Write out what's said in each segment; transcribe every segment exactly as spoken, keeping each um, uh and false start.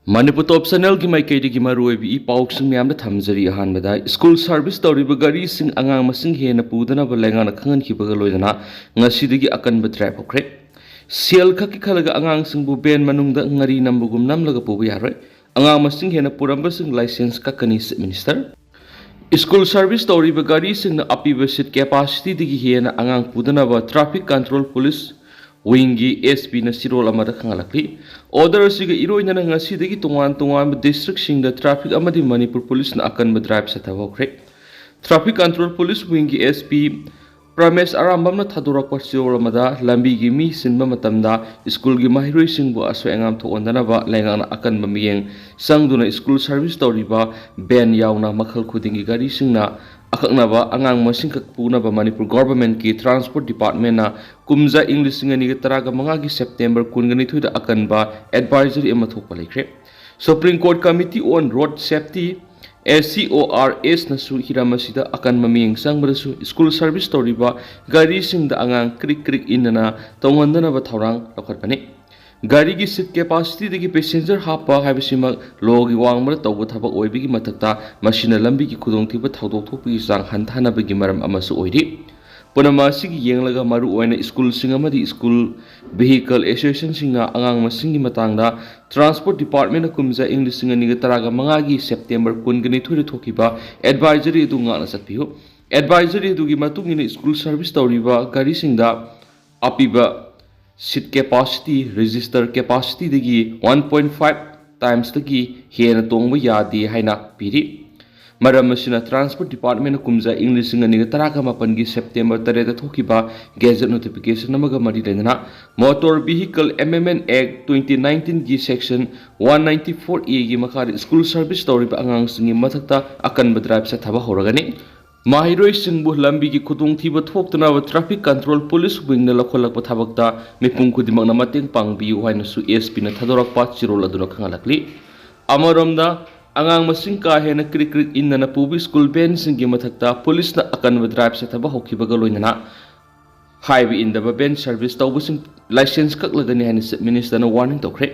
ꯃꯅꯤꯄꯨꯔ ꯇꯣꯞ ꯆꯦꯅꯦꯜꯒꯤ ꯃꯥꯏꯀꯩꯗꯒꯤ ꯃꯔꯨꯑꯣꯏꯕ ꯏ ꯄꯥꯎꯁꯤꯡ ꯃꯌꯥꯝꯗ ꯊꯝꯖꯔꯤ꯫ ꯑꯍꯥꯟꯕꯗ, ꯁ꯭ꯀꯨꯜ ꯁꯥꯔꯚꯤꯁ ꯇꯧꯔꯤꯕ ꯒꯥꯔꯤꯁꯤꯡ ꯑꯉꯥꯡ ꯃꯁꯤꯡ ꯍꯦꯟꯅ ꯄꯨꯗꯅꯕ ꯂꯩꯉꯥꯛꯅ ꯈꯪꯍꯟꯈꯤꯕꯒ ꯂꯣꯏꯅꯅ ꯉꯁꯤꯗꯒꯤ ꯑꯀꯟꯕ ꯗ꯭ꯔꯥꯏꯚ ꯍꯧꯈ꯭ꯔꯦ꯫ ꯁꯦꯜ ꯈꯛꯀꯤ ꯈꯜꯂꯒ ꯑꯉꯥꯡꯁꯤꯡꯕꯨ ꯚꯦꯟ ꯃꯅꯨꯡꯗ ꯉꯥꯔꯤ ꯅꯝꯕꯒꯨꯝ ꯅꯝꯂꯒ ꯄꯨꯕ ꯌꯥꯔꯣꯏ꯫ ꯑꯉꯥꯡ ꯃꯁꯤꯡ ꯍꯦꯟꯅ ꯄꯨꯔꯝꯕꯁꯤꯡ ꯂꯥꯏꯁꯦꯟꯁ ꯀꯛꯀꯅꯤ, ꯆꯤꯐ ꯃꯤꯅꯤꯁꯇꯔ꯫ ꯁ꯭ꯀꯨꯜ ꯁꯥꯔꯚꯤꯁ ꯇꯧꯔꯤꯕ ꯒꯥꯔꯤꯁꯤꯡꯅ ꯑꯄꯤꯕ ꯁꯤꯠ ꯀꯦꯄꯥꯁꯤꯇꯤꯗꯒꯤ ꯍꯦꯟꯅ ꯑꯉꯥꯡ ꯄꯨꯗꯅꯕ ꯇ꯭ꯔꯥꯐꯤꯛ ꯀꯟꯇ꯭ꯔꯣꯜ ꯄꯨꯂꯤꯁ ꯋꯤꯡꯒꯤ ꯑꯦꯁ ꯄꯤꯅ ꯆꯤꯔꯣꯜ ꯑꯃꯗ ꯈꯪꯍꯜꯂꯛꯂꯤ꯫ ꯑꯣꯔꯗꯔ ꯑꯁꯤꯒ ꯏꯔꯣꯏꯅꯅ ꯉꯁꯤꯗꯒꯤ ꯇꯣꯉꯥꯟ ꯇꯣꯉꯥꯟꯕ ꯗꯤꯁꯇ꯭ꯔꯤꯛꯁꯤꯡꯗ ꯇ꯭ꯔꯥꯐꯤꯛ ꯑꯃꯗꯤ ꯃꯅꯤꯄꯨꯔ ꯄꯨꯂꯤꯁꯅ ꯑꯀꯟꯕ ꯗ꯭ꯔꯥꯏꯚ ꯆꯠꯊꯕ ꯍꯧꯈ꯭ꯔꯦ꯫ ꯇ꯭ꯔꯥꯐꯤꯛ ꯀꯟꯇ꯭ꯔꯣꯜ ꯄꯨꯂꯤꯁ ꯋꯤꯡꯒꯤ ꯑꯦꯁ ꯄꯤ ꯄ꯭ꯔꯃꯦꯁ ꯑꯔꯥꯝꯕꯝꯅ ꯊꯥꯗꯣꯔꯛꯄ ꯆꯤꯔꯣꯜ ꯑꯃꯗ, ꯂꯝꯕꯤꯒꯤ ꯃꯤ ꯆꯤꯟꯕ ꯃꯇꯝꯗ ꯁ꯭ꯀꯨꯜꯒꯤ ꯃꯍꯩꯔꯣꯏꯁꯤꯡꯕꯨ ꯑꯁꯣꯏ ꯑꯉꯥꯝ ꯊꯣꯛꯍꯟꯗꯅꯕ ꯂꯩꯉꯥꯛꯅ ꯑꯀꯟꯕ ꯃꯤꯠꯌꯦꯡ ꯆꯪꯗꯨꯅ ꯁ꯭ꯀꯨꯜ ꯁꯥꯔꯚꯤꯁ ꯇꯧꯔꯤꯕ ꯚꯦꯟ ꯌꯥꯎꯅ ꯃꯈꯜ ꯈꯨꯗꯤꯡꯒꯤ ꯒꯥꯔꯤꯁꯤꯡꯅ ꯑꯀꯛꯅꯕ ꯑꯉꯥꯡ ꯃꯁꯤꯡꯈꯛ ꯄꯨꯅꯕ ꯃꯅꯤꯄꯨꯔ ꯒꯣꯚꯔꯟꯃꯦꯟꯠꯀꯤ ꯇ꯭ꯔꯥꯟꯁꯄꯣꯔꯠ ꯗꯤꯄꯥꯔꯠꯃꯦꯟꯠꯅ ꯀꯨꯝꯖꯥ ꯏꯪ ꯂꯤꯁꯤꯡ ꯑꯅꯤꯒ ꯇꯔꯥꯒ ꯃꯉꯥꯒꯤ ꯁꯦꯞꯇꯦꯝꯕꯔ ꯀꯨꯟꯒ ꯅꯤꯊꯣꯏꯗ ꯑꯀꯟꯕ ꯑꯦꯗꯚꯥꯏꯖꯔꯤ ꯑꯃ ꯊꯣꯛꯄ ꯂꯩꯈ꯭ꯔꯦ꯫ Supreme Court Committee on Road Safety, S C O R S ꯅꯁꯨ ꯍꯤꯔꯝ ꯑꯁꯤꯗ ꯑꯀꯟꯕ ꯃꯤꯠꯌꯦꯡ ꯆꯪꯕꯗꯁꯨ ꯁ꯭ꯀꯨꯜ ꯁꯥꯔꯚꯤꯁ ꯇꯧꯔꯤꯕ ꯒꯥꯔꯤꯁꯤꯡꯗ ꯑꯉꯥꯡ ꯀ꯭ꯔꯤꯛ ꯀ꯭ꯔꯤꯛ ꯏꯟꯅꯅ ꯇꯣꯡꯍꯟꯗꯅꯕ ꯊꯧꯔꯥꯡ ꯂꯧꯈꯠꯄꯅꯤ꯫ ꯒꯥꯔꯤꯒꯤ ꯁꯤꯠ ꯀꯦꯄꯥꯁꯤꯇꯤꯗꯒꯤ ꯄꯦꯁꯦꯟꯖꯔ ꯍꯥꯞꯄ ꯍꯥꯏꯕꯁꯤꯃꯛ ꯂꯣꯒꯤ ꯋꯥꯡꯃꯗ ꯇꯧꯕ ꯊꯕꯛ ꯑꯣꯏꯕꯒꯤ ꯃꯊꯛꯇ, ꯃꯁꯤꯅ ꯂꯝꯕꯤꯒꯤ ꯈꯨꯗꯣꯡꯊꯤꯕ ꯊꯧꯗꯣꯛ ꯊꯣꯛꯄꯒꯤ ꯆꯥꯡ ꯍꯟꯊꯍꯟꯅꯕꯒꯤ ꯃꯔꯝ ꯑꯃꯁꯨ ꯑꯣꯏꯔꯤ꯫ ꯄꯨꯝꯅꯃꯛ ꯑꯁꯤꯒꯤ ꯌꯦꯡꯂꯒ, ꯃꯔꯨꯑꯣꯏꯅ ꯁ꯭ꯀꯨꯜꯁꯤꯡ ꯑꯃꯗꯤ ꯁ꯭ꯀꯨꯜ ꯚꯤꯍꯤꯀꯜ ꯑꯦꯁꯣꯁꯤꯌꯦꯁꯟꯁꯤꯡꯅ ꯑꯉꯥꯡ ꯃꯁꯤꯡꯒꯤ ꯃꯇꯥꯡꯗ ꯇ꯭ꯔꯥꯟꯁꯄꯣꯔꯠ ꯗꯤꯄꯥꯔꯠꯃꯦꯟꯠꯅ ꯀꯨꯝꯖꯥ ꯏꯪ ꯂꯤꯁꯤꯡ ꯑꯅꯤꯒ ꯇꯔꯥꯒ ꯃꯉꯥꯒꯤ ꯁꯦꯞꯇꯦꯝꯕꯔ ꯀꯨꯟꯒ ꯅꯤꯊꯣꯏꯗ ꯊꯣꯛꯈꯤꯕ ꯑꯦꯗꯚꯥꯏꯖꯔꯤ ꯑꯗꯨ ꯉꯥꯛꯅ ꯆꯠꯄꯤꯌꯨ꯫ ꯑꯦꯗꯚꯥꯏꯖꯔꯤ ꯑꯗꯨꯒꯤ ꯃꯇꯨꯡ ꯏꯟꯅ, ꯁ꯭ꯀꯨꯜ ꯁꯥꯔꯚꯤꯁ ꯇꯧꯔꯤꯕ ꯒꯥꯔꯤꯁꯤꯡꯗ ꯑꯄꯤꯕ ꯁꯤꯠ ꯀꯦꯄꯥꯁꯤꯇꯤ, ꯔꯦꯖꯤꯁꯇꯔ ꯀꯦꯄꯥꯁꯤꯇꯤꯗꯒꯤ ꯋꯥꯟ ꯄꯣꯏꯟꯠ ꯐꯥꯏꯚ ꯇꯥꯏꯝꯁꯇꯒꯤ ꯍꯦꯟꯅ ꯇꯣꯡꯕ ꯌꯥꯗꯦ ꯍꯥꯏꯅ ꯄꯤꯔꯤ꯫ ꯃꯔꯝ ꯑꯁꯤꯅ, ꯇ꯭ꯔꯥꯟꯁꯄꯣꯔꯠ ꯗꯤꯄꯥꯔꯠꯃꯦꯟꯠꯅ ꯀꯨꯝꯖꯥ ꯏꯪ ꯂꯤꯁꯤꯡ ꯑꯅꯤꯒ ꯇꯔꯥꯒ ꯃꯥꯄꯟꯒꯤ ꯁꯦꯞꯇꯦꯝꯕꯔ ꯇꯔꯦꯠꯇ ꯊꯣꯛꯈꯤꯕ ꯒꯦꯖꯦꯠ ꯅꯣꯇꯤꯐꯤꯀꯦꯁꯟ ꯑꯃꯒ ꯃꯔꯤ ꯂꯩꯅꯅ, motor vehicle amendment act twenty ꯅꯥꯏꯟꯇꯤꯟꯒꯤ ꯁꯦꯛꯁꯟ ꯋꯥꯟ ꯅꯥꯏꯟꯇꯤ ꯐꯣꯔ ꯑꯦꯒꯤ ꯃꯈꯥꯗ ꯁ꯭ꯀꯨꯜ ꯁꯥꯔꯚꯤꯁ ꯇꯧꯔꯤꯕ ꯑꯉꯥꯡꯁꯤꯡꯒꯤ ꯃꯊꯛꯇ ꯑꯀꯟꯕ ꯗ꯭ꯔꯥꯏꯚ ꯆꯠꯊꯕ ꯍꯧꯔꯒꯅꯤ꯫ ꯃꯍꯩꯔꯣꯏꯁꯤꯡꯕꯨ ꯂꯝꯕꯤꯒꯤ ꯈꯨꯗꯣꯡꯊꯤꯕ ꯊꯣꯛꯇꯅꯕ ꯇ꯭ꯔꯥꯐꯤꯛ ꯀꯟꯇ꯭ꯔꯣꯜ ꯄꯨꯂꯤꯁ ꯋꯤꯡꯅ ꯂꯧꯈꯠꯂꯛꯄ ꯊꯕꯛꯇ ꯃꯤꯄꯨꯝ ꯈꯨꯗꯤꯡꯃꯛꯅ ꯃꯇꯦꯡ ꯄꯥꯡꯕꯤꯌꯨ ꯍꯥꯏꯅꯁꯨ ꯑꯦꯁ ꯄꯤꯅ ꯊꯥꯗꯣꯔꯛꯄ ꯆꯤꯔꯣꯜ ꯑꯗꯨꯅ ꯈꯪꯍꯜꯂꯛꯂꯤ꯫ ꯑꯃꯔꯣꯝꯗ, ꯑꯉꯥꯡ ꯃꯁꯤꯡ ꯀꯥ ꯍꯦꯟꯅ ꯀ꯭ꯔꯤꯛ ꯀ꯭ꯔꯤꯛ ꯏꯟꯗꯅ ꯄꯨꯕ ꯁ꯭ꯀꯨꯜ ꯚꯦꯟꯁꯤꯡꯒꯤ ꯃꯊꯛꯇ ꯄꯨꯂꯤꯁꯅ ꯑꯀꯟꯕ ꯗ꯭ꯔꯥꯏꯚ ꯆꯠꯊꯕ ꯍꯧꯈꯤꯕꯒ ꯂꯣꯏꯅꯅ, ꯍꯥꯏꯕ ꯏꯟꯗꯕ ꯚꯦꯟ ꯁꯥꯔꯚꯤꯁ ꯇꯧꯕꯁꯤꯡ ꯂꯥꯏꯁꯦꯟꯁ ꯀꯛꯂꯒꯅꯤ ꯍꯥꯏꯅ ꯆꯤꯐ ꯃꯤꯅꯤꯁꯇꯔꯅ ꯋꯥꯔꯅꯤꯡ ꯇꯧꯈ꯭ꯔꯦ꯫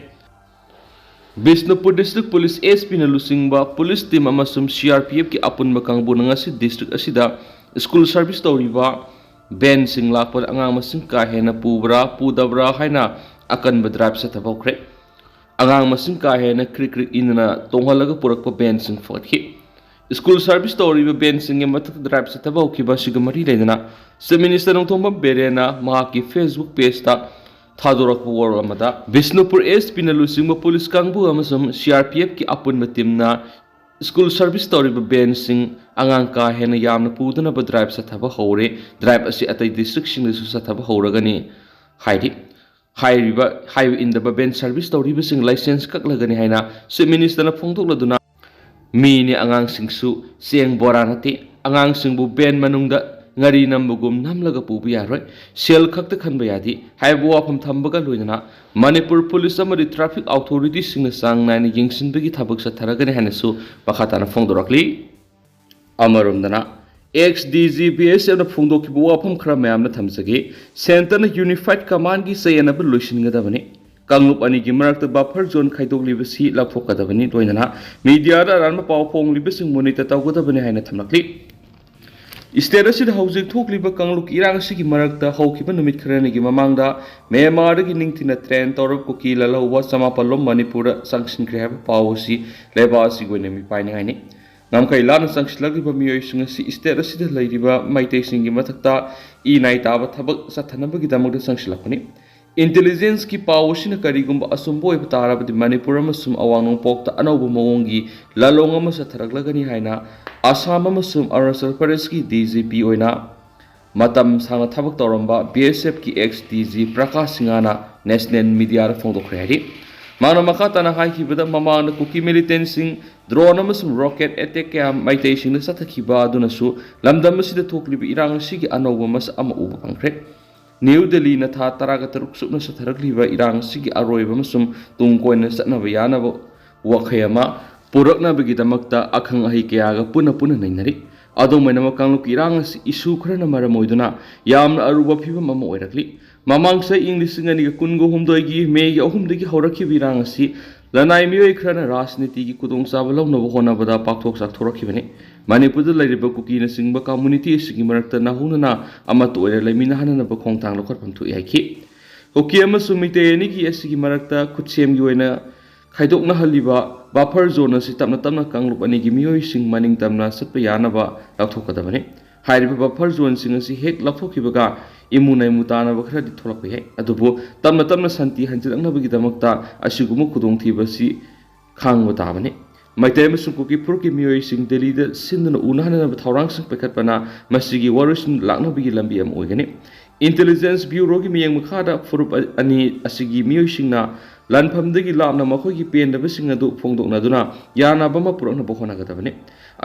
ꯕꯤꯁꯅꯨꯄꯨꯔ District Police SP ꯅ ꯂꯨꯆꯤꯡꯕ police team ꯑꯃꯁꯨꯡ CRPF ꯀꯤ ꯑꯄꯨꯟꯕ ꯀꯥꯡꯕꯨꯅ ꯉꯁꯤ district ꯑꯁꯤꯗ school service ꯇꯧꯔꯤꯕ van ꯁꯤꯡ ꯂꯥꯛꯄꯗ ꯑꯉꯥꯡ ꯃꯁꯤꯡ ꯀꯥ ꯍꯦꯟꯅ ꯄꯨꯕ꯭ꯔꯥ ꯄꯨꯗꯕ꯭ꯔꯥ ꯍꯥꯏꯅ ꯑꯀꯟꯕ drive ꯆꯠꯊꯕ ꯍꯧꯈ꯭ꯔꯦ꯫ ꯑꯉꯥꯡ ꯃꯁꯤꯡ ꯀꯥ ꯍꯦꯟꯅ ꯀ꯭ꯔꯤꯛ ꯀ꯭ꯔꯤꯛ ꯏꯟꯗꯨꯅ ꯇꯣꯡꯍꯜꯂꯒ ꯄꯨꯔꯛꯄ van ꯁꯤꯡ ꯐꯒꯠꯈꯤ꯫ School service ꯇꯧꯔꯤꯕ van ꯁꯤꯡꯒꯤ ꯃꯊꯛꯇ drive ꯆꯠꯊꯕ ꯍꯧꯈꯤꯕ ꯑꯁꯤꯒ ꯃꯔꯤ ꯂꯩꯅꯅ Chief Minister ꯅꯣꯡꯊꯣꯝꯕꯝ ꯕꯤꯔꯦꯟꯅ ꯃꯍꯥꯛꯀꯤ Facebook page ꯇ ꯊꯥꯗꯣꯔꯛꯄ ꯋꯥꯔꯣꯜ ꯑꯃꯗ, ꯕꯤꯁꯅꯨꯄꯨꯔ SP ꯅ ꯂꯨꯆꯤꯡꯕ police ꯀꯥꯡꯕꯨ ꯑꯃꯁꯨꯡ CRPF ꯀꯤ ꯑꯄꯨꯟꯕ team ꯅ school service ꯇꯧꯔꯤꯕ van ꯁꯤꯡ ꯑꯉꯥꯡ ꯀꯥ ꯍꯦꯟꯅ ꯌꯥꯝꯅ ꯄꯨꯗꯅꯕ drive ꯆꯠꯊꯕ ꯍꯧꯔꯦ꯫ Drive ꯑꯁꯤ ꯑꯇꯩ district ꯁꯤꯡꯗꯁꯨ ꯆꯠꯊꯕ ꯍꯧꯔꯒꯅꯤ ꯍꯥꯏꯔꯤ꯫ ꯍꯥꯏꯔꯤꯕ, ꯍꯥꯏꯕ ꯏꯟꯗꯕ van service ꯇꯧꯔꯤꯕꯁꯤꯡ licence ꯀꯛꯂꯒꯅꯤ ꯍꯥꯏꯅ Chief Minister ꯅ ꯐꯣꯡꯗꯣꯛꯂꯗꯨꯅ, ꯃꯤꯅꯤ, ꯑꯉꯥꯡꯁꯤꯡꯁꯨ ꯆꯦꯡ ꯕꯣꯔꯥ ꯅꯠꯇꯦ, ꯑꯉꯥꯡꯁꯤꯡꯕꯨ van ꯃꯅꯨꯡꯗ ꯉꯥꯔꯤ ꯅꯝꯕꯒꯨꯝ ꯅꯝꯂꯒ ꯄꯨꯕ ꯌꯥꯔꯣꯏ, ꯁꯦꯜ ꯈꯛꯇ ꯈꯟꯕ ꯌꯥꯗꯦ ꯍꯥꯏꯕ ꯋꯥꯐꯝ ꯊꯝꯕꯒ ꯂꯣꯏꯅꯅ ꯃꯅꯤꯄꯨꯔ police ꯑꯃꯗꯤ traffic authority ꯁꯤꯡꯅ ꯆꯥꯡ ꯅꯥꯏꯅ ꯌꯦꯡꯁꯤꯟꯕꯒꯤ ꯊꯕꯛ ꯆꯠꯊꯔꯒꯅꯤ ꯍꯥꯏꯅꯁꯨ ꯃꯈꯥ ꯇꯥꯅ ꯐꯣꯡꯗꯣꯔꯛꯂꯤ꯫ ꯑꯃꯔꯣꯝꯗꯅ, ex DG BSF ꯅ ꯐꯣꯡꯗꯣꯛꯈꯤꯕ ꯋꯥꯐꯝ ꯈꯔ ꯃꯌꯥꯝꯅ ꯊꯝꯖꯒꯦ꯫ Centre ꯅ Unified Command ꯒꯤ ꯆꯌꯦꯠꯅꯕ ꯂꯣꯏꯁꯤꯟꯒꯗꯕꯅꯤ꯫ ꯀꯥꯡꯂꯨꯞ ꯑꯅꯤꯒꯤ ꯃꯔꯛꯇ buffer zone ꯈꯥꯏꯗꯣꯛꯂꯤꯕꯁꯤ ꯂꯧꯊꯣꯛꯀꯗꯕꯅꯤ꯫ ꯂꯣꯏꯅꯅ media ꯗ ꯑꯔꯥꯟꯕ ꯄꯥꯎ ꯐꯣꯡꯂꯤꯕꯁꯤꯡ monitor ꯇꯧꯒꯗꯕꯅꯤ ꯍꯥꯏꯅ ꯊꯝꯂꯛꯂꯤ꯫ State ꯑꯁꯤꯗ ꯍꯧꯖꯤꯛ ꯊꯣꯛꯂꯤꯕ ꯀꯥꯡꯂꯨꯞꯀꯤ ꯏꯔꯥꯡ ꯑꯁꯤꯒꯤ ꯃꯔꯛꯇ ꯍꯧꯈꯤꯕ ꯅꯨꯃꯤꯠ ꯈꯔꯅꯤꯒꯤ ꯃꯃꯥꯡꯗ ꯃ꯭ꯌꯥꯟꯃꯥꯔꯗꯒꯤ ꯅꯤꯡꯊꯤꯅ train ꯇꯧꯔꯕ ꯀꯨꯀꯤ ꯂꯥꯜꯍꯧꯕ ꯆꯃꯥꯄꯜ ꯂꯣꯝ ꯃꯅꯤꯄꯨꯔꯗ ꯆꯪꯁꯤꯟꯈ꯭ꯔꯦ ꯍꯥꯏꯕ ꯄꯥꯎ ꯑꯁꯤ ꯂꯩꯕꯥꯛ ꯑꯁꯤꯒꯤ ꯑꯣꯏꯅ ꯃꯤꯄꯥꯏꯅꯤꯡꯉꯥꯏꯅꯤ꯫ ꯉꯝꯈꯩ ꯂꯥꯟꯅ ꯆꯪꯁꯤꯜꯂꯛꯂꯤꯕ ꯃꯤꯑꯣꯏꯁꯤꯡ ꯑꯁꯤ state ꯑꯁꯤꯗ ꯂꯩꯔꯤꯕ ꯃꯩꯇꯩꯁꯤꯡꯒꯤ ꯃꯊꯛꯇ ꯏ ꯅꯥꯏ ꯇꯥꯕ ꯊꯕꯛ ꯆꯠꯊꯅꯕꯒꯤꯗꯃꯛꯇ ꯆꯪꯁꯤꯜꯂꯛꯄꯅꯤ꯫ Intelligence ꯀꯤ ꯄꯥꯎ ꯑꯁꯤꯅ ꯀꯔꯤꯒꯨꯝꯕ ꯑꯆꯨꯝꯕ ꯑꯣꯏꯕ ꯇꯥꯔꯕꯗꯤ ꯃꯅꯤꯄꯨꯔ ꯑꯃꯁꯨꯡ ꯑꯋꯥꯡ ꯅꯣꯡꯄꯣꯛꯇ ꯑꯅꯧꯕ ꯃꯑꯣꯡꯒꯤ ꯂꯥꯂꯣꯡ ꯑꯃ ꯆꯠꯊꯔꯛꯂꯒꯅꯤ ꯍꯥꯏꯅ ꯑꯁꯥꯝ ꯑꯃꯁꯨꯡ ꯑꯔꯨꯅꯥꯆꯜ ꯄ꯭ꯔꯗꯦꯁꯀꯤ DGP ꯑꯣꯏꯅ ꯃꯇꯝ ꯁꯥꯡꯅ ꯊꯕꯛ ꯇꯧꯔꯝꯕ BSF ꯀꯤ ex DG ꯄ꯭ꯔꯀꯥꯁ ꯁꯤꯡꯍꯅ national media ꯗ ꯐꯣꯡꯗꯣꯛꯈ꯭ꯔꯦ ꯍꯥꯏꯔꯤ꯫ ꯃꯍꯥꯛꯅ ꯃꯈꯥ ꯇꯥꯅ ꯍꯥꯏꯈꯤꯕꯗ, ꯃꯃꯥꯡꯗ ꯀꯨꯀꯤ militant ꯁꯤꯡ drone ꯑꯃꯁꯨꯡ rocket attack ꯀꯌꯥ ꯃꯩꯇꯩꯁꯤꯡꯗ ꯆꯠꯊꯈꯤꯕ ꯑꯗꯨꯅꯁꯨ ꯂꯝꯗꯝ ꯑꯁꯤꯗ ꯊꯣꯛꯂꯤꯕ ꯏꯔꯥꯡ ꯑꯁꯤꯒꯤ ꯑꯅꯧꯕ ꯃꯁꯛ ꯑꯃ ꯎꯕ ꯐꯪꯈ꯭ꯔꯦ꯫ ꯅ꯭ꯌꯨ ꯗꯦꯜꯂꯤꯅ ꯊꯥ ꯇꯔꯥꯒ ꯇꯔꯨꯛ ꯆꯨꯞꯅ ꯆꯠꯊꯔꯛꯂꯤꯕ ꯏꯔꯥꯡ ꯑꯁꯤꯒꯤ ꯑꯔꯣꯏꯕ ꯑꯃꯁꯨꯡ ꯇꯨꯡ ꯀꯣꯏꯅ ꯆꯠꯅꯕ ꯌꯥꯅꯕ ꯋꯥꯈꯩ ꯑꯃ ꯄꯨꯔꯛꯅꯕꯒꯤꯗꯃꯛꯇ ꯑꯈꯪ ꯑꯍꯩ ꯀꯌꯥꯒ ꯄꯨꯟꯅ ꯄꯨꯟꯅ ꯅꯩꯅꯔꯤ꯫ ꯑꯗꯨꯝ ꯑꯣꯏꯅꯃꯛ, ꯀꯥꯡꯂꯨꯞꯀꯤ ꯏꯔꯥꯡ ꯑꯁꯤ issue ꯈꯔꯅ ꯃꯔꯝ ꯑꯣꯏꯗꯨꯅ ꯌꯥꯝꯅ ꯑꯔꯨꯕ ꯐꯤꯕꯝ ꯑꯃ ꯑꯣꯏꯔꯛꯂꯤ꯫ ꯃꯃꯥꯡ ꯆꯍꯤ ꯏꯪ ꯂꯤꯁꯤꯡ ꯑꯅꯤꯒ ꯀꯨꯟꯒ ꯍꯨꯝꯗꯣꯏꯒꯤ ꯃꯦꯒꯤ ꯑꯍꯨꯝꯗꯒꯤ ꯍꯧꯔꯛꯈꯤꯕ ꯏꯔꯥꯡ ꯑꯁꯤ ꯂꯅꯥꯏ ꯃꯤꯑꯣꯏ ꯈꯔꯅ ꯔꯥꯖꯅꯤꯇꯤꯒꯤ ꯈꯨꯗꯣꯡꯆꯥꯕ ꯂꯧꯅꯕ ꯍꯣꯠꯅꯕꯗ ꯄꯥꯛꯊꯣꯛ ꯆꯥꯛꯊꯣꯔꯛꯈꯤꯕꯅꯤ꯫ ꯃꯅꯤꯄꯨꯔꯗ ꯂꯩꯔꯤꯕ ꯀꯨꯀꯤꯅꯆꯤꯡꯕ ꯀꯝꯃ꯭ꯌꯨꯅꯤꯇꯤ ꯑꯁꯤꯒꯤ ꯃꯔꯛꯇ ꯅꯧꯍꯧꯅꯅ ꯑꯃꯠꯇ ꯑꯣꯏꯅ ꯂꯩꯃꯤꯟꯅꯍꯟꯅꯅꯕ ꯈꯣꯡꯊꯥꯡ ꯂꯧꯈꯠꯐꯝ ꯊꯣꯛꯏ ꯍꯥꯏꯈꯤ꯫ ꯀꯨꯀꯤ ꯑꯃꯁꯨꯡ ꯃꯤꯇꯩ ꯑꯅꯤꯒꯤ ꯑꯁꯤꯒꯤ ꯃꯔꯛꯇ ꯈꯨꯠꯁꯦꯝꯒꯤ ꯑꯣꯏꯅ ꯈꯥꯏꯗꯣꯛꯅꯍꯜꯂꯤꯕ ꯕꯐꯔ ꯖꯣꯟ ꯑꯁꯤ ꯇꯞꯅ ꯇꯞꯅ ꯀꯥꯡꯂꯨꯞ ꯑꯅꯤꯒꯤ ꯃꯤꯑꯣꯏꯁꯤꯡ ꯃꯅꯤꯡ ꯇꯝꯅ ꯆꯠꯄ ꯌꯥꯅꯕ ꯂꯧꯊꯣꯛꯀꯗꯕꯅꯤ꯫ ꯍꯥꯏꯔꯤꯕ ꯕꯐꯔ ꯖꯣꯟꯁꯤꯡ ꯑꯁꯤ ꯍꯦꯛ ꯂꯧꯊꯣꯛꯈꯤꯕꯒ ꯏꯃꯨ ꯅꯩꯃꯨ ꯇꯥꯅꯕ ꯈꯔꯗꯤ ꯊꯣꯛꯂꯛꯄ ꯌꯥꯏ, ꯑꯗꯨꯕꯨ ꯇꯞꯅ ꯇꯞꯅ ꯁꯥꯟꯇꯤ ꯍꯟꯖꯤꯜꯂꯛꯅꯕꯒꯤꯗꯃꯛꯇ ꯑꯁꯤꯒꯨꯝꯕ ꯈꯨꯗꯣꯡꯊꯤꯕ ꯑꯁꯤ ꯈꯥꯡꯕ ꯇꯥꯕꯅꯤ꯫ ꯃꯩꯇꯩ ꯑꯃꯁꯨꯡ ꯀꯨꯀꯤ ꯐꯨꯔꯨꯞꯀꯤ ꯃꯤꯑꯣꯏꯁꯤꯡ ꯗꯦꯜꯂꯤꯗ ꯁꯤꯟꯗꯨꯅ ꯎꯅꯍꯟꯅꯅꯕ ꯊꯧꯔꯥꯡꯁꯤꯡ ꯄꯥꯏꯈꯠꯄꯅ ꯃꯁꯤꯒꯤ ꯋꯥꯔꯣꯏꯁꯤꯟ ꯂꯥꯛꯅꯕꯒꯤ ꯂꯝꯕꯤ ꯑꯃ ꯑꯣꯏꯒꯅꯤ꯫ ꯏꯟꯇꯦꯂꯤꯖꯦꯟꯁ ꯕ꯭ꯌꯨꯔꯣꯒꯤ ꯃꯤꯠꯌꯦꯡ ꯃꯈꯥꯗ ꯐꯨꯔꯨꯞ ꯑꯅꯤ ꯑꯁꯤꯒꯤ ꯃꯤꯑꯣꯏꯁꯤꯡꯅ ꯂꯥꯟꯐꯝꯗꯒꯤ ꯂꯥꯞꯅ ꯃꯈꯣꯏꯒꯤ ꯄꯦꯟꯗꯕꯁꯤꯡ ꯑꯗꯨ ꯐꯣꯡꯗꯣꯛꯅꯗꯨꯅ ꯌꯥꯅꯕ ꯑꯃ ꯄꯨꯔꯛꯅꯕ ꯍꯣꯠꯅꯒꯗꯕꯅꯤ꯫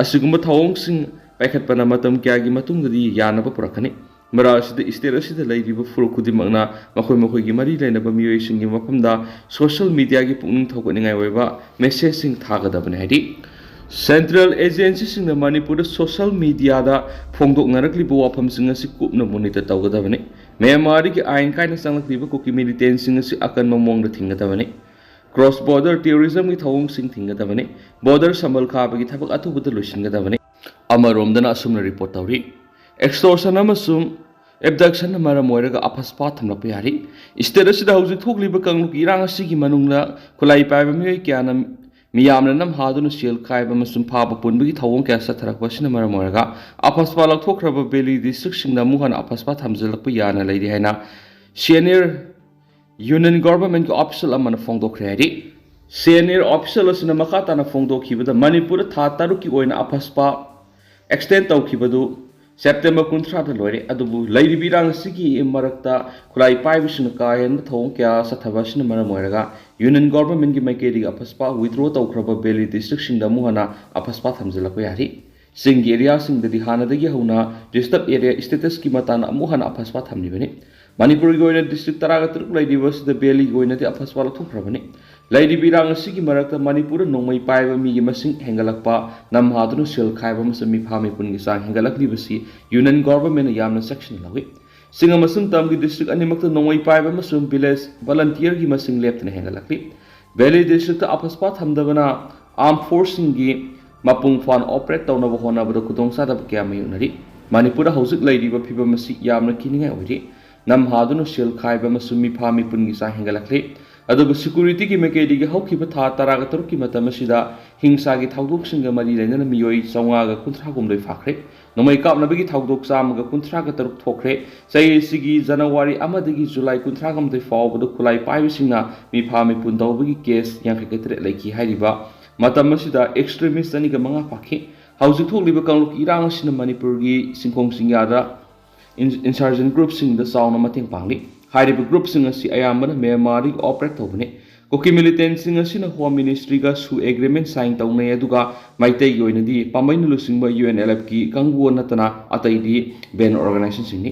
ꯑꯁꯤꯒꯨꯝꯕ ꯊꯧꯑꯣꯡꯁꯤꯡ ꯄꯥꯏꯈꯠꯄꯅ ꯃꯇꯝ ꯀꯌꯥꯒꯤ ꯃꯇꯨꯡꯗꯗꯤ ꯌꯥꯅꯕ ꯄꯨꯔꯛꯀꯅꯤ꯫ ꯃꯔꯛ ꯑꯁꯤꯗ ꯁ꯭ꯇꯦꯠ ꯑꯁꯤꯗ ꯂꯩꯔꯤꯕ ꯐꯨꯔꯨꯞ ꯈꯨꯗꯤꯡꯃꯛꯅ ꯃꯈꯣꯏ ꯃꯈꯣꯏꯒꯤ ꯃꯔꯤ ꯂꯩꯅꯕ ꯃꯤꯑꯣꯏꯁꯤꯡꯒꯤ ꯃꯐꯝꯗ ꯁꯣꯁꯤꯌꯦꯜ ꯃꯤꯗꯤꯌꯥꯒꯤ ꯄꯨꯛꯅꯤꯡ ꯊꯧꯒꯠꯅꯤꯡꯉꯥꯏ ꯑꯣꯏꯕ ꯃꯦꯁꯦꯖꯁꯤꯡ ꯊꯥꯒꯗꯕꯅꯤ ꯍꯥꯏꯔꯤ꯫ ꯁꯦꯟꯇ꯭ꯔꯦꯜ ꯑꯦꯖꯦꯟꯁꯤꯁꯤꯡꯅ ꯃꯅꯤꯄꯨꯔꯗ ꯁꯣꯁꯤꯌꯦꯜ ꯃꯤꯗꯤꯌꯥꯗ ꯐꯣꯡꯗꯣꯛꯅꯔꯛꯂꯤꯕ ꯋꯥꯐꯝꯁꯤꯡ ꯑꯁꯤ ꯀꯨꯞꯅ ꯃꯣꯅꯤꯇꯔ ꯇꯧꯒꯗꯕꯅꯤ꯫ ꯃ꯭ꯌꯥꯟꯃꯥꯔꯗꯒꯤ ꯑꯥꯏꯟ ꯀꯥꯏꯅ ꯆꯪꯂꯛꯂꯤꯕ ꯀꯨꯀꯤ ꯃꯤꯂꯤꯇꯦꯟꯁꯤꯡ ꯑꯁꯤ ꯑꯀꯟꯕ ꯃꯑꯣꯡꯗ ꯊꯤꯡꯒꯗꯕꯅꯤ꯫ ꯀ꯭ꯔꯣꯁ ꯕꯣꯔꯗꯔ ꯇꯦꯔꯣꯔꯤꯖꯝꯒꯤ ꯊꯧꯑꯣꯡꯁꯤꯡ ꯊꯤꯡꯒꯗꯕꯅꯤ꯫ ꯕꯣꯔꯗꯔ ꯁꯝꯕꯜ ꯈꯥꯕꯒꯤ ꯊꯕꯛ ꯑꯊꯨꯕꯗ ꯂꯣꯏꯁꯤꯟꯒꯗꯕꯅꯤ꯫ ꯑꯃꯔꯣꯝꯗꯅ ꯑꯁꯨꯝꯅ ꯔꯤꯄꯣꯔꯠ ꯇꯧꯔꯤ, ꯑꯦꯛꯁꯇꯣꯔꯁꯟ ꯑꯃꯁꯨꯡ ꯑꯦꯕꯗꯛꯁꯟꯅ ꯃꯔꯝ ꯑꯣꯏꯔꯒ ꯑꯐꯁꯄꯥ ꯊꯝꯂꯛꯄ ꯌꯥꯔꯤ꯫ ꯁ꯭ꯇꯦꯠ ꯑꯁꯤꯗ ꯍꯧꯖꯤꯛ ꯊꯣꯛꯂꯤꯕ ꯀꯥꯡꯂꯨꯞꯀꯤ ꯏꯔꯥꯡ ꯑꯁꯤꯒꯤ ꯃꯅꯨꯡꯗ ꯈꯨꯠꯂꯥꯏ ꯄꯥꯏꯕ ꯃꯤꯑꯣꯏ ꯀꯌꯥꯅ ꯃꯤꯌꯥꯝꯅ ꯅꯝꯍꯥꯗꯨꯅ ꯁꯦꯜ ꯈꯥꯏꯕ ꯑꯃꯁꯨꯡ ꯐꯥꯕ ꯄꯨꯟꯕꯒꯤ ꯊꯧꯑꯣꯡ ꯀꯌꯥ ꯆꯠꯊꯔꯛꯄ ꯑꯁꯤꯅ ꯃꯔꯝ ꯑꯣꯏꯔꯒ ꯑꯐꯁꯄꯥ ꯂꯧꯊꯣꯛꯈ꯭ꯔꯕ ꯚꯦꯂꯤ ꯗꯤꯁꯇ꯭ꯔꯤꯛꯁꯤꯡꯗ ꯑꯃꯨꯛ ꯍꯟꯅ ꯑꯐꯁꯄꯥ ꯊꯝꯖꯤꯜꯂꯛꯄ ꯌꯥꯅ ꯂꯩꯔꯤ ꯍꯥꯏꯅ ꯁꯦꯅꯤꯌꯔ ꯌꯨꯅꯤꯌꯟ ꯒꯣꯚꯔꯟꯃꯦꯟꯠꯀꯤ ꯑꯣꯐꯤꯁꯤꯌꯦꯜ ꯑꯃꯅ ꯐꯣꯡꯗꯣꯛꯈ꯭ꯔꯦ ꯍꯥꯏꯔꯤ꯫ ꯁꯦꯅꯤꯌꯔ ꯑꯣꯐꯤꯁꯤꯌꯦꯜ ꯑꯁꯤꯅ ꯃꯈꯥ ꯇꯥꯅ ꯐꯣꯡꯗꯣꯛꯈꯤꯕꯗ ꯃꯅꯤꯄꯨꯔꯗ ꯊꯥ ꯇꯔꯨꯛꯀꯤ ꯑꯣꯏꯅ ꯑꯐꯁꯄꯥ ꯑꯦꯛꯁꯇꯦꯟ ꯇꯧꯈꯤꯕꯗꯨ ꯁꯦꯞꯇꯦꯝꯕꯔ ꯀꯨꯟꯊ꯭ꯔꯥꯗ ꯂꯣꯏꯔꯦ, ꯑꯗꯨꯕꯨ ꯂꯩꯔꯤꯕ ꯏꯔꯥꯡ ꯑꯁꯤꯒꯤ ꯃꯔꯛꯇ ꯈꯨꯠꯂꯥꯏ ꯄꯥꯏꯕꯁꯤꯡꯅ ꯀꯥ ꯍꯦꯟꯕ ꯊꯧꯑꯣꯡ ꯀꯌꯥ ꯆꯠꯊꯕ ꯑꯁꯤꯅ ꯃꯔꯝ ꯑꯣꯏꯔꯒ ꯌꯨꯅꯤꯌꯟ ꯒꯣꯚꯔꯟꯃꯦꯟꯠꯀꯤ ꯃꯥꯏꯀꯩꯗꯒꯤ ꯑꯐꯁꯄꯥ ꯋꯤꯗ꯭ꯔꯣ ꯇꯧꯈ꯭ꯔꯕ ꯚꯦꯂꯤ ꯗꯤꯁꯇ꯭ꯔꯤꯛꯁꯤꯡꯗ ꯑꯃꯨꯛ ꯍꯟꯅ ꯑꯐꯁꯄꯥ ꯊꯝꯖꯤꯜꯂꯛꯄ ꯌꯥꯔꯤ꯫ ꯆꯤꯡꯒꯤ ꯑꯦꯔꯤꯌꯥꯁꯤꯡꯗꯗꯤ ꯍꯥꯟꯅꯗꯒꯤ ꯍꯧꯅ ꯗꯤꯁꯇꯔꯕ ꯑꯦꯔꯤꯌꯥ ꯁ꯭ꯇꯦꯇꯁꯀꯤ ꯃꯇꯥꯡꯗ ꯑꯃꯨꯛ ꯍꯟꯅ ꯑꯐꯁꯄꯥ ꯊꯝꯂꯤꯕꯅꯤ꯫ ꯃꯅꯤꯄꯨꯔꯒꯤ ꯑꯣꯏꯅ ꯗꯤꯁꯇ꯭ꯔꯤꯛ ꯇꯔꯥꯒ ꯇꯔꯨꯛ ꯂꯩꯔꯤꯕ ꯑꯁꯤꯗ ꯚꯦꯂꯤꯒꯤ ꯑꯣꯏꯅꯗꯤ ꯑꯐꯁꯄꯥ ꯂꯧꯊꯣꯛꯈ꯭ꯔꯕꯅꯤ꯫ ꯂꯩꯔꯤꯕ ꯏꯔꯥꯡ ꯑꯁꯤꯒꯤ ꯃꯔꯛꯇ ꯃꯅꯤꯄꯨꯔꯗ ꯅꯣꯡꯃꯩ ꯄꯥꯏꯕ ꯃꯤꯒꯤ ꯃꯁꯤꯡ ꯍꯦꯟꯒꯠꯂꯛꯄ, ꯅꯝꯍꯥꯗꯨꯅ ꯁꯦꯜ ꯈꯥꯏꯕ ꯑꯃꯁꯨꯡ ꯃꯤꯐꯥ ꯃꯤꯄꯨꯟꯒꯤ ꯆꯥꯡ ꯍꯦꯟꯒꯠꯂꯛꯂꯤꯕꯁꯤ ꯌꯨꯅꯤꯌꯟ ꯒꯣꯚꯔꯟꯃꯦꯟꯠꯅ ꯌꯥꯝꯅ ꯆꯦꯛꯁꯤꯟꯅ ꯂꯧꯏ꯫ ꯆꯤꯡ ꯑꯃꯁꯨꯡ ꯇꯝꯒꯤ ꯗꯤꯁꯇ꯭ꯔꯤꯛ ꯑꯅꯤꯃꯛꯇ ꯅꯣꯡꯃꯩ ꯄꯥꯏꯕ ꯑꯃꯁꯨꯡ ꯚꯤꯂꯦꯖ ꯚꯣꯂꯟꯇꯤꯌꯔꯒꯤ ꯃꯁꯤꯡ ꯂꯦꯞꯇꯅ ꯍꯦꯟꯒꯠꯂꯛꯂꯤ꯫ ꯚꯦꯂꯤ ꯗꯤꯁꯇ꯭ꯔꯤꯛꯇ ꯑꯐꯁꯄꯥ ꯊꯝꯗꯕꯅ ꯑꯥꯔꯝ ꯐꯣꯔꯁꯁꯤꯡꯒꯤ ꯃꯄꯨꯡ ꯐꯥꯅ ꯑꯣꯄꯔꯦꯠ ꯇꯧꯅꯕ ꯍꯣꯠꯅꯕꯗ ꯈꯨꯗꯣꯡꯆꯥꯗꯕ ꯀꯌꯥ ꯃꯥꯌꯣꯛꯅꯔꯤ꯫ ꯃꯅꯤꯄꯨꯔꯗ ꯍꯧꯖꯤꯛ ꯂꯩꯔꯤꯕ ꯐꯤꯕꯝ ꯑꯁꯤ ꯌꯥꯝꯅ ꯀꯤꯅꯤꯡꯉꯥꯏ ꯑꯣꯏꯔꯤ꯫ ꯅꯝꯍꯥꯗꯨꯅ ꯁꯦꯜ ꯈꯥꯏꯕ ꯑꯃꯁꯨꯡ ꯃꯤꯐꯥ ꯃꯤꯄꯨꯟꯒꯤ ꯆꯥꯡ ꯍꯦꯟꯒꯠꯂꯛꯂꯤ꯫ ꯑꯗꯨꯕꯨ ꯁꯦꯀ꯭ꯌꯨꯔꯤꯇꯤꯒꯤ ꯃꯥꯏꯀꯩꯗꯒꯤ ꯍꯧꯈꯤꯕ ꯊꯥ ꯇꯔꯥꯒ ꯇꯔꯨꯛꯀꯤ ꯃꯇꯝ ꯑꯁꯤꯗ ꯍꯤꯡꯁꯥꯒꯤ ꯊꯧꯗꯣꯛꯁꯤꯡꯒ ꯃꯔꯤ ꯂꯩꯅꯅ ꯃꯤꯑꯣꯏ ꯆꯥꯝꯃꯉꯥꯒ ꯀꯨꯟꯊ꯭ꯔꯥ ꯍꯨꯝꯗꯣꯏ ꯐꯥꯈ꯭ꯔꯦ꯫ ꯅꯣꯡꯃꯩ ꯀꯥꯞꯅꯕꯒꯤ ꯊꯧꯗꯣꯛ ꯆꯥꯝꯃꯒ ꯀꯨꯟꯊ꯭ꯔꯥꯒ ꯇꯔꯨꯛ ꯊꯣꯛꯈ꯭ꯔꯦ꯫ ꯆꯍꯤ ꯑꯁꯤꯒꯤ ꯖꯅꯋꯥꯔꯤ ꯑꯃꯗꯒꯤ ꯖꯨꯂꯥꯏ ꯀꯨꯟꯊ꯭ꯔꯥ ꯍꯨꯝꯗꯣꯏ ꯐꯥꯎꯕꯗ ꯈꯨꯠꯂꯥꯏ ꯄꯥꯏꯕꯁꯤꯡꯅ ꯃꯤꯐꯥ ꯃꯤꯄꯨꯟ ꯇꯧꯕꯒꯤ ꯀꯦꯁ ꯌꯥꯡꯈꯩꯒ ꯇꯔꯦꯠ ꯂꯩꯈꯤ꯫ ꯍꯥꯏꯔꯤꯕ ꯃꯇꯝ ꯑꯁꯤꯗ ꯑꯦꯛꯁꯇ꯭ꯔꯤꯃꯤꯁ ꯑꯅꯤꯒ ꯃꯉꯥ ꯐꯥꯈꯤ꯫ ꯍꯧꯖꯤꯛ ꯊꯣꯛꯂꯤꯕ ꯀꯥꯡꯂꯨꯞꯀꯤ ꯏꯔꯥꯡ ꯑꯁꯤꯅ ꯃꯅꯤꯄꯨꯔꯒꯤ ꯆꯤꯡꯈꯣꯡ ꯆꯤꯡꯌꯥꯗ ꯏꯟ-, ꯏꯟꯁꯔꯖꯦꯟ ꯒ꯭ꯔꯨꯞꯁꯤꯡꯗ ꯆꯥꯎꯅ ꯃꯇꯦꯡ ꯄꯥꯡꯂꯤ꯫ ꯍꯥꯏꯔꯤꯕ ꯒ꯭ꯔꯨꯞꯁꯤꯡ ꯑꯁꯤ ꯑꯌꯥꯝꯕꯅ ꯃ꯭ꯌꯥꯟꯃꯥꯔꯗꯒꯤ ꯑꯣꯄꯔꯦꯠ ꯇꯧꯕꯅꯤ꯫ ꯀꯨꯀꯤ ꯃꯤꯂꯤꯇꯦꯟꯁꯤꯡ ꯑꯁꯤꯅ ꯍꯣꯝ ꯃꯤꯅꯤꯁꯇ꯭ꯔꯤꯒꯁꯨ ꯑꯦꯒ꯭ꯔꯤꯃꯦꯟ ꯁꯥꯏꯟ ꯇꯧꯅꯩ, ꯑꯗꯨꯒ ꯃꯩꯇꯩꯒꯤ ꯑꯣꯏꯅꯗꯤ ꯄꯥꯝꯕꯩꯅ ꯂꯨꯆꯤꯡꯕ ꯌꯨ ꯑꯦꯟ ꯑꯦꯜ ꯑꯦꯐꯀꯤ ꯀꯥꯡꯕꯨ ꯅꯠꯇꯅ ꯑꯇꯩꯗꯤ ꯕꯦꯟ ꯑꯣꯔꯒꯅꯥꯏꯖꯦꯁꯟꯁꯤꯡꯅꯤ꯫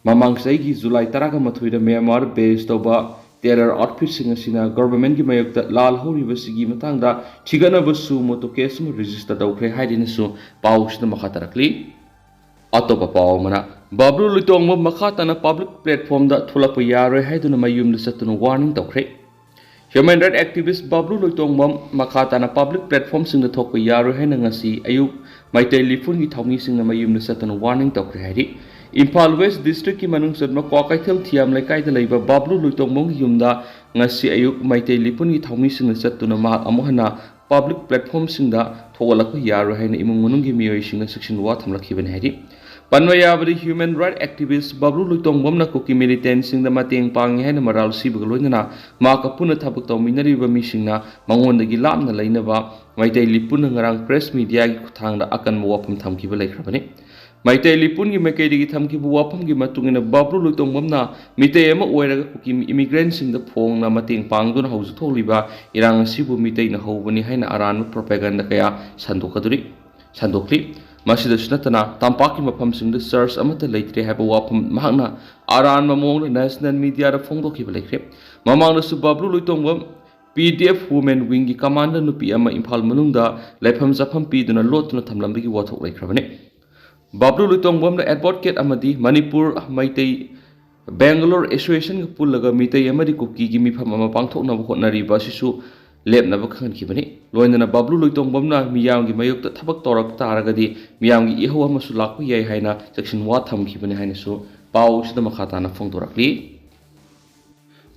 ꯃꯃꯥꯡ ꯆꯍꯤꯒꯤ ꯖꯨꯂꯥꯏ ꯇꯔꯥꯒ ꯃꯥꯊꯣꯏꯗ ꯃ꯭ꯌꯥꯟꯃꯥꯔ ꯕꯦꯁ ꯇꯧꯕ ꯇꯦꯔꯔ ꯑꯥꯎꯠꯐꯤꯠꯁꯤꯡ ꯑꯁꯤꯅ ꯒꯣꯚꯔꯟꯃꯦꯟꯠꯀꯤ ꯃꯥꯌꯣꯛꯇ ꯂꯥꯜ ꯍꯧꯔꯤꯕꯁꯤꯒꯤ ꯃꯇꯥꯡꯗ ꯊꯤꯒꯠꯅꯕ ꯁꯨ ꯃꯣꯇꯣ ꯀꯦꯁ ꯑꯃ ꯔꯦꯖꯤꯁꯇꯔ ꯇꯧꯈ꯭ꯔꯦ ꯍꯥꯏꯗꯨꯅꯁꯨ ꯄꯥꯎꯁꯤꯗ ꯃꯈꯥ ꯇꯥꯔꯛꯂꯤ꯫ ꯑꯇꯣꯞꯄ ꯄꯥꯎ ꯑꯃꯅ, ꯕꯕ꯭ꯂꯨ ꯂꯣꯏꯇꯣꯡꯕꯝ ꯃꯈꯥ ꯇꯥꯅ ꯄꯕ꯭ꯂꯤꯛ ꯄ꯭ꯂꯦꯠꯐꯣꯝꯗ ꯊꯣꯛꯂꯛꯄ ꯌꯥꯔꯣꯏ ꯍꯥꯏꯗꯨꯅ ꯃꯌꯨꯝꯗ ꯆꯠꯇꯨꯅ ꯋꯥꯔꯅꯤꯡ ꯇꯧꯈ꯭ꯔꯦ꯫ ꯍ꯭ꯌꯨꯃꯦꯟ ꯔꯥꯏꯠ ꯑꯦꯛꯇꯤꯚꯤꯁ ꯕꯕ꯭ꯂꯨ ꯂꯣꯏꯇꯣꯡꯕꯝ ꯃꯈꯥ ꯇꯥꯅ ꯄꯕ꯭ꯂꯤꯛ ꯄ꯭ꯂꯦꯠꯐꯣꯝꯁꯤꯡꯗ ꯊꯣꯛꯄ ꯌꯥꯔꯣꯏ ꯍꯥꯏꯅ ꯉꯁꯤ ꯑꯌꯨꯛ ꯃꯩꯇꯩ ꯂꯤꯄꯨꯟꯒꯤ ꯊꯧꯃꯤꯁꯤꯡꯅ ꯃꯌꯨꯝꯗ ꯆꯠꯇꯨꯅ ꯋꯥꯔꯅꯤꯡ ꯇꯧꯈ꯭ꯔꯦ ꯍꯥꯏꯔꯤ꯫ ꯏꯝꯐꯥꯜ ꯋꯦꯁ ꯗꯤꯁꯇ꯭ꯔꯤꯛꯀꯤ ꯃꯅꯨꯡ ꯆꯟꯕ ꯀ꯭ꯋꯥꯀꯩꯊꯦꯜ ꯊꯤꯌꯥꯝ ꯂꯩꯀꯥꯏꯗ ꯂꯩꯕ ꯕꯕ꯭ꯂꯨ ꯂꯣꯏꯇꯣꯡꯕꯝꯒꯤ ꯌꯨꯝꯗ ꯉꯁꯤ ꯑꯌꯨꯛ ꯃꯩꯇꯩ ꯂꯤꯄꯨꯟꯒꯤ ꯊꯧꯃꯤꯁꯤꯡꯅ ꯆꯠꯇꯨꯅ ꯃꯍꯥꯛ ꯑꯃꯨꯛ ꯍꯟꯅ ꯄꯕ꯭ꯂꯤꯛ ꯄ꯭ꯂꯦꯠꯐꯣꯝꯁꯤꯡꯗ ꯊꯣꯛꯍꯜꯂꯛꯄ ꯌꯥꯔꯣꯏ ꯍꯥꯏꯅ ꯏꯃꯨꯡ ꯃꯅꯨꯡꯒꯤ ꯃꯤꯑꯣꯏꯁꯤꯡꯅ ꯆꯦꯛꯁꯤꯟ ꯋꯥ ꯊꯝꯂꯛꯈꯤꯕꯅꯤ ꯍꯥꯏꯔꯤ꯫ ꯄꯟꯕ ꯌꯥꯕꯗꯤ, ꯍ꯭ꯌꯨꯃꯦꯟ ꯔꯥꯏꯠ ꯑꯦꯛꯇꯤꯚꯤꯁ ꯕꯕ꯭ꯂꯨ ꯂꯣꯏꯇꯣꯡꯕꯝꯅ ꯀꯨꯀꯤ ꯃꯤꯂꯤꯇꯦꯟꯁꯤꯡꯗ ꯃꯇꯦꯡ ꯄꯥꯡꯉꯤ ꯍꯥꯏꯅ ꯃꯔꯥꯜ ꯁꯤꯕꯒ ꯂꯣꯏꯅꯅ ꯃꯍꯥꯛꯀ ꯄꯨꯟꯅ ꯊꯕꯛ ꯇꯧꯃꯤꯟꯅꯔꯤꯕ ꯃꯤꯁꯤꯡꯅ ꯃꯉꯣꯟꯗꯒꯤ ꯂꯥꯞꯅ ꯂꯩꯅꯕ ꯃꯩꯇꯩ ꯂꯤꯄꯨꯟꯅ ꯉꯔꯥꯡ ꯄ꯭ꯔꯦꯁ ꯃꯤꯗꯤꯌꯥꯒꯤ ꯈꯨꯠꯊꯥꯡꯗ ꯑꯀꯟꯕ ꯋꯥꯐꯝ ꯊꯝꯈꯤꯕ ꯂꯩꯈ꯭ꯔꯕꯅꯤ꯫ ꯃꯩꯇꯩ ꯂꯤꯄꯨꯟꯒꯤ ꯃꯥꯏꯀꯩꯗꯒꯤ ꯊꯝꯈꯤꯕ ꯋꯥꯐꯝꯒꯤ ꯃꯇꯨꯡ ꯏꯟꯅ, ꯕꯕ꯭ꯂꯨ ꯂꯣꯏꯇꯣꯡꯕꯝꯅ ꯃꯤꯇꯩ ꯑꯃ ꯑꯣꯏꯔꯒ ꯀꯨꯀꯤ ꯏꯃꯤꯒ꯭ꯔꯦꯟꯁꯤꯡꯗ ꯐꯣꯡꯅ ꯃꯇꯦꯡ ꯄꯥꯡꯗꯨꯅ ꯍꯧꯖꯤꯛ ꯊꯣꯛꯂꯤꯕ ꯏꯔꯥꯡ ꯑꯁꯤꯕꯨ ꯃꯤꯇꯩꯅ ꯍꯧꯕꯅꯤ ꯍꯥꯏꯅ ꯑꯔꯥꯟꯕ ꯄ꯭ꯔꯣꯄꯦꯒꯟꯗ ꯀꯌꯥ ꯁꯟꯗꯣꯛꯀꯗꯧꯔꯤ, ꯁꯟꯗꯣꯛꯂꯤ꯫ ꯃꯁꯤꯗꯁꯨ ꯅꯠꯇꯅ, ꯇꯝꯄꯥꯛꯀꯤ ꯃꯐꯝꯁꯤꯡꯗ ꯆꯔꯆ ꯑꯃꯠꯇ ꯂꯩꯇ꯭ꯔꯦ ꯍꯥꯏꯕ ꯋꯥꯐꯝ ꯃꯍꯥꯛꯅ ꯑꯔꯥꯟꯕ ꯃꯑꯣꯡꯗ ꯅꯦꯁꯅꯦꯜ ꯃꯤꯗꯤꯌꯥꯗ ꯐꯣꯡꯗꯣꯛꯈꯤꯕ ꯂꯩꯈ꯭ꯔꯦ꯫ ꯃꯃꯥꯡꯗꯁꯨ ꯕꯕ꯭ꯂꯨ ꯂꯣꯏꯇꯣꯡꯕꯝ ꯄꯤ ꯗꯤ ꯑꯦꯐ ꯋꯨꯃꯦꯟ ꯋꯤꯡꯒꯤ ꯀꯃꯥꯟꯗꯔ ꯅꯨꯄꯤ ꯑꯃ ꯏꯝꯐꯥꯜ ꯃꯅꯨꯡꯗ ꯂꯩꯐꯝ ꯆꯥꯐꯝ ꯄꯤꯗꯨꯅ ꯂꯣꯠꯇꯨꯅ ꯊꯝꯂꯝꯕꯒꯤ ꯋꯥꯊꯣꯛ ꯂꯩꯈ꯭ꯔꯕꯅꯤ꯫ ꯕꯕ꯭ꯂꯨ ꯂꯣꯏꯇꯣꯡꯕꯝꯅ ꯑꯦꯗꯚꯣꯀꯦꯠ ꯑꯃꯗꯤ ꯃꯅꯤꯄꯨꯔ ꯃꯩꯇꯩ ꯕꯦꯡꯒꯂꯣꯔ ꯑꯦꯁꯣꯁꯤꯌꯦꯁꯟꯒ ꯄꯨꯜꯂꯒ ꯃꯤꯇꯩ ꯑꯃꯗꯤ ꯀꯨꯀꯤꯒꯤ ꯃꯤꯐꯝ ꯑꯃ ꯄꯥꯡꯊꯣꯛꯅꯕ ꯍꯣꯠꯅꯔꯤꯕ ꯑꯁꯤꯁꯨ ꯂꯦꯞꯅꯕ ꯈꯪꯍꯟꯈꯤꯕꯅꯤ꯫ ꯂꯣꯏꯅꯅ ꯕꯥꯕ꯭ꯂꯨ ꯂꯣꯏꯇꯣꯡꯕꯝꯅ ꯃꯤꯌꯥꯝꯒꯤ ꯃꯥꯌꯣꯛꯇ ꯊꯕꯛ ꯇꯧꯔꯛ ꯇꯥꯔꯒꯗꯤ ꯃꯤꯌꯥꯝꯒꯤ ꯏꯍꯧ ꯑꯃꯁꯨ ꯂꯥꯛꯄ ꯌꯥꯏ ꯍꯥꯏꯅ ꯆꯦꯛꯁꯤꯟ ꯋꯥ ꯊꯝꯈꯤꯕꯅꯤ ꯍꯥꯏꯅꯁꯨ ꯄꯥꯎ ꯑꯁꯤꯗ ꯃꯈꯥ ꯇꯥꯅ ꯐꯣꯡꯗꯣꯔꯛꯂꯤ꯫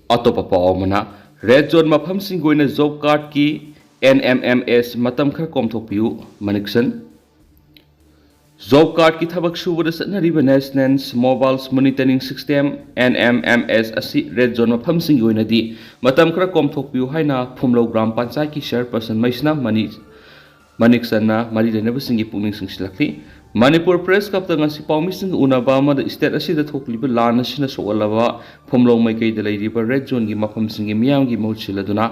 ꯑꯇꯣꯞꯄ ꯄꯥꯎ ꯑꯃꯅ, ꯔꯦꯗ ꯖꯣꯟ ꯃꯐꯝꯁꯤꯡꯒꯤ ꯑꯣꯏꯅ ꯖꯣꯕ ꯀꯥꯔꯗꯀꯤ, NMMS, ꯃꯇꯝ ꯈꯔ ꯀꯣꯝꯊꯣꯛꯄꯤꯌꯨ, ꯃꯅꯤꯛꯁꯟ꯫ ꯖꯣꯕ ꯀꯥꯔꯗꯀꯤ ꯊꯕꯛ ꯁꯨꯕꯗ ꯆꯠꯅꯔꯤꯕ National Mobile Monitoring System, NMMS, ꯑꯁꯤ ꯔꯦꯗ ꯖꯣꯟ ꯃꯐꯝꯁꯤꯡꯒꯤ ꯑꯣꯏꯅꯗꯤ ꯃꯇꯝ ꯈꯔ ꯀꯣꯝꯊꯣꯛꯄꯤꯌꯨ ꯍꯥꯏꯅ ꯐꯨꯝꯂꯧ ꯒ꯭ꯔꯥꯝ ꯄꯟꯆꯥꯌꯠꯀꯤ ꯆꯤꯌꯔꯄꯔꯁꯟ ꯃꯩꯁꯅꯥ ꯃꯅꯤ-, ꯃꯅꯤꯛꯆꯟꯅ ꯃꯔꯤ ꯂꯩꯅꯕꯁꯤꯡꯒꯤ ꯄꯨꯛꯅꯤꯡ ꯆꯤꯡꯁꯤꯜꯂꯛꯂꯤ꯫ ꯃꯅꯤꯄꯨꯔ ꯄ꯭ꯔꯦꯁ ꯀ꯭ꯂꯕꯇ ꯉꯁꯤ ꯄꯥꯎꯃꯤꯁꯤꯡꯒ ꯎꯅꯕ ꯑꯃꯗ ꯁ꯭ꯇꯦꯠ ꯑꯁꯤꯗ ꯊꯣꯛꯂꯤꯕ ꯂꯥꯟ ꯑꯁꯤꯅ ꯁꯣꯛꯍꯜꯂꯕ ꯐꯨꯝꯂꯧ ꯃꯥꯏꯀꯩꯗ ꯂꯩꯔꯤꯕ ꯔꯦꯗ ꯖꯣꯟꯒꯤ ꯃꯐꯝꯁꯤꯡꯒꯤ ꯃꯤꯌꯥꯝꯒꯤ ꯃꯍꯨꯠ ꯁꯤꯜꯂꯗꯨꯅ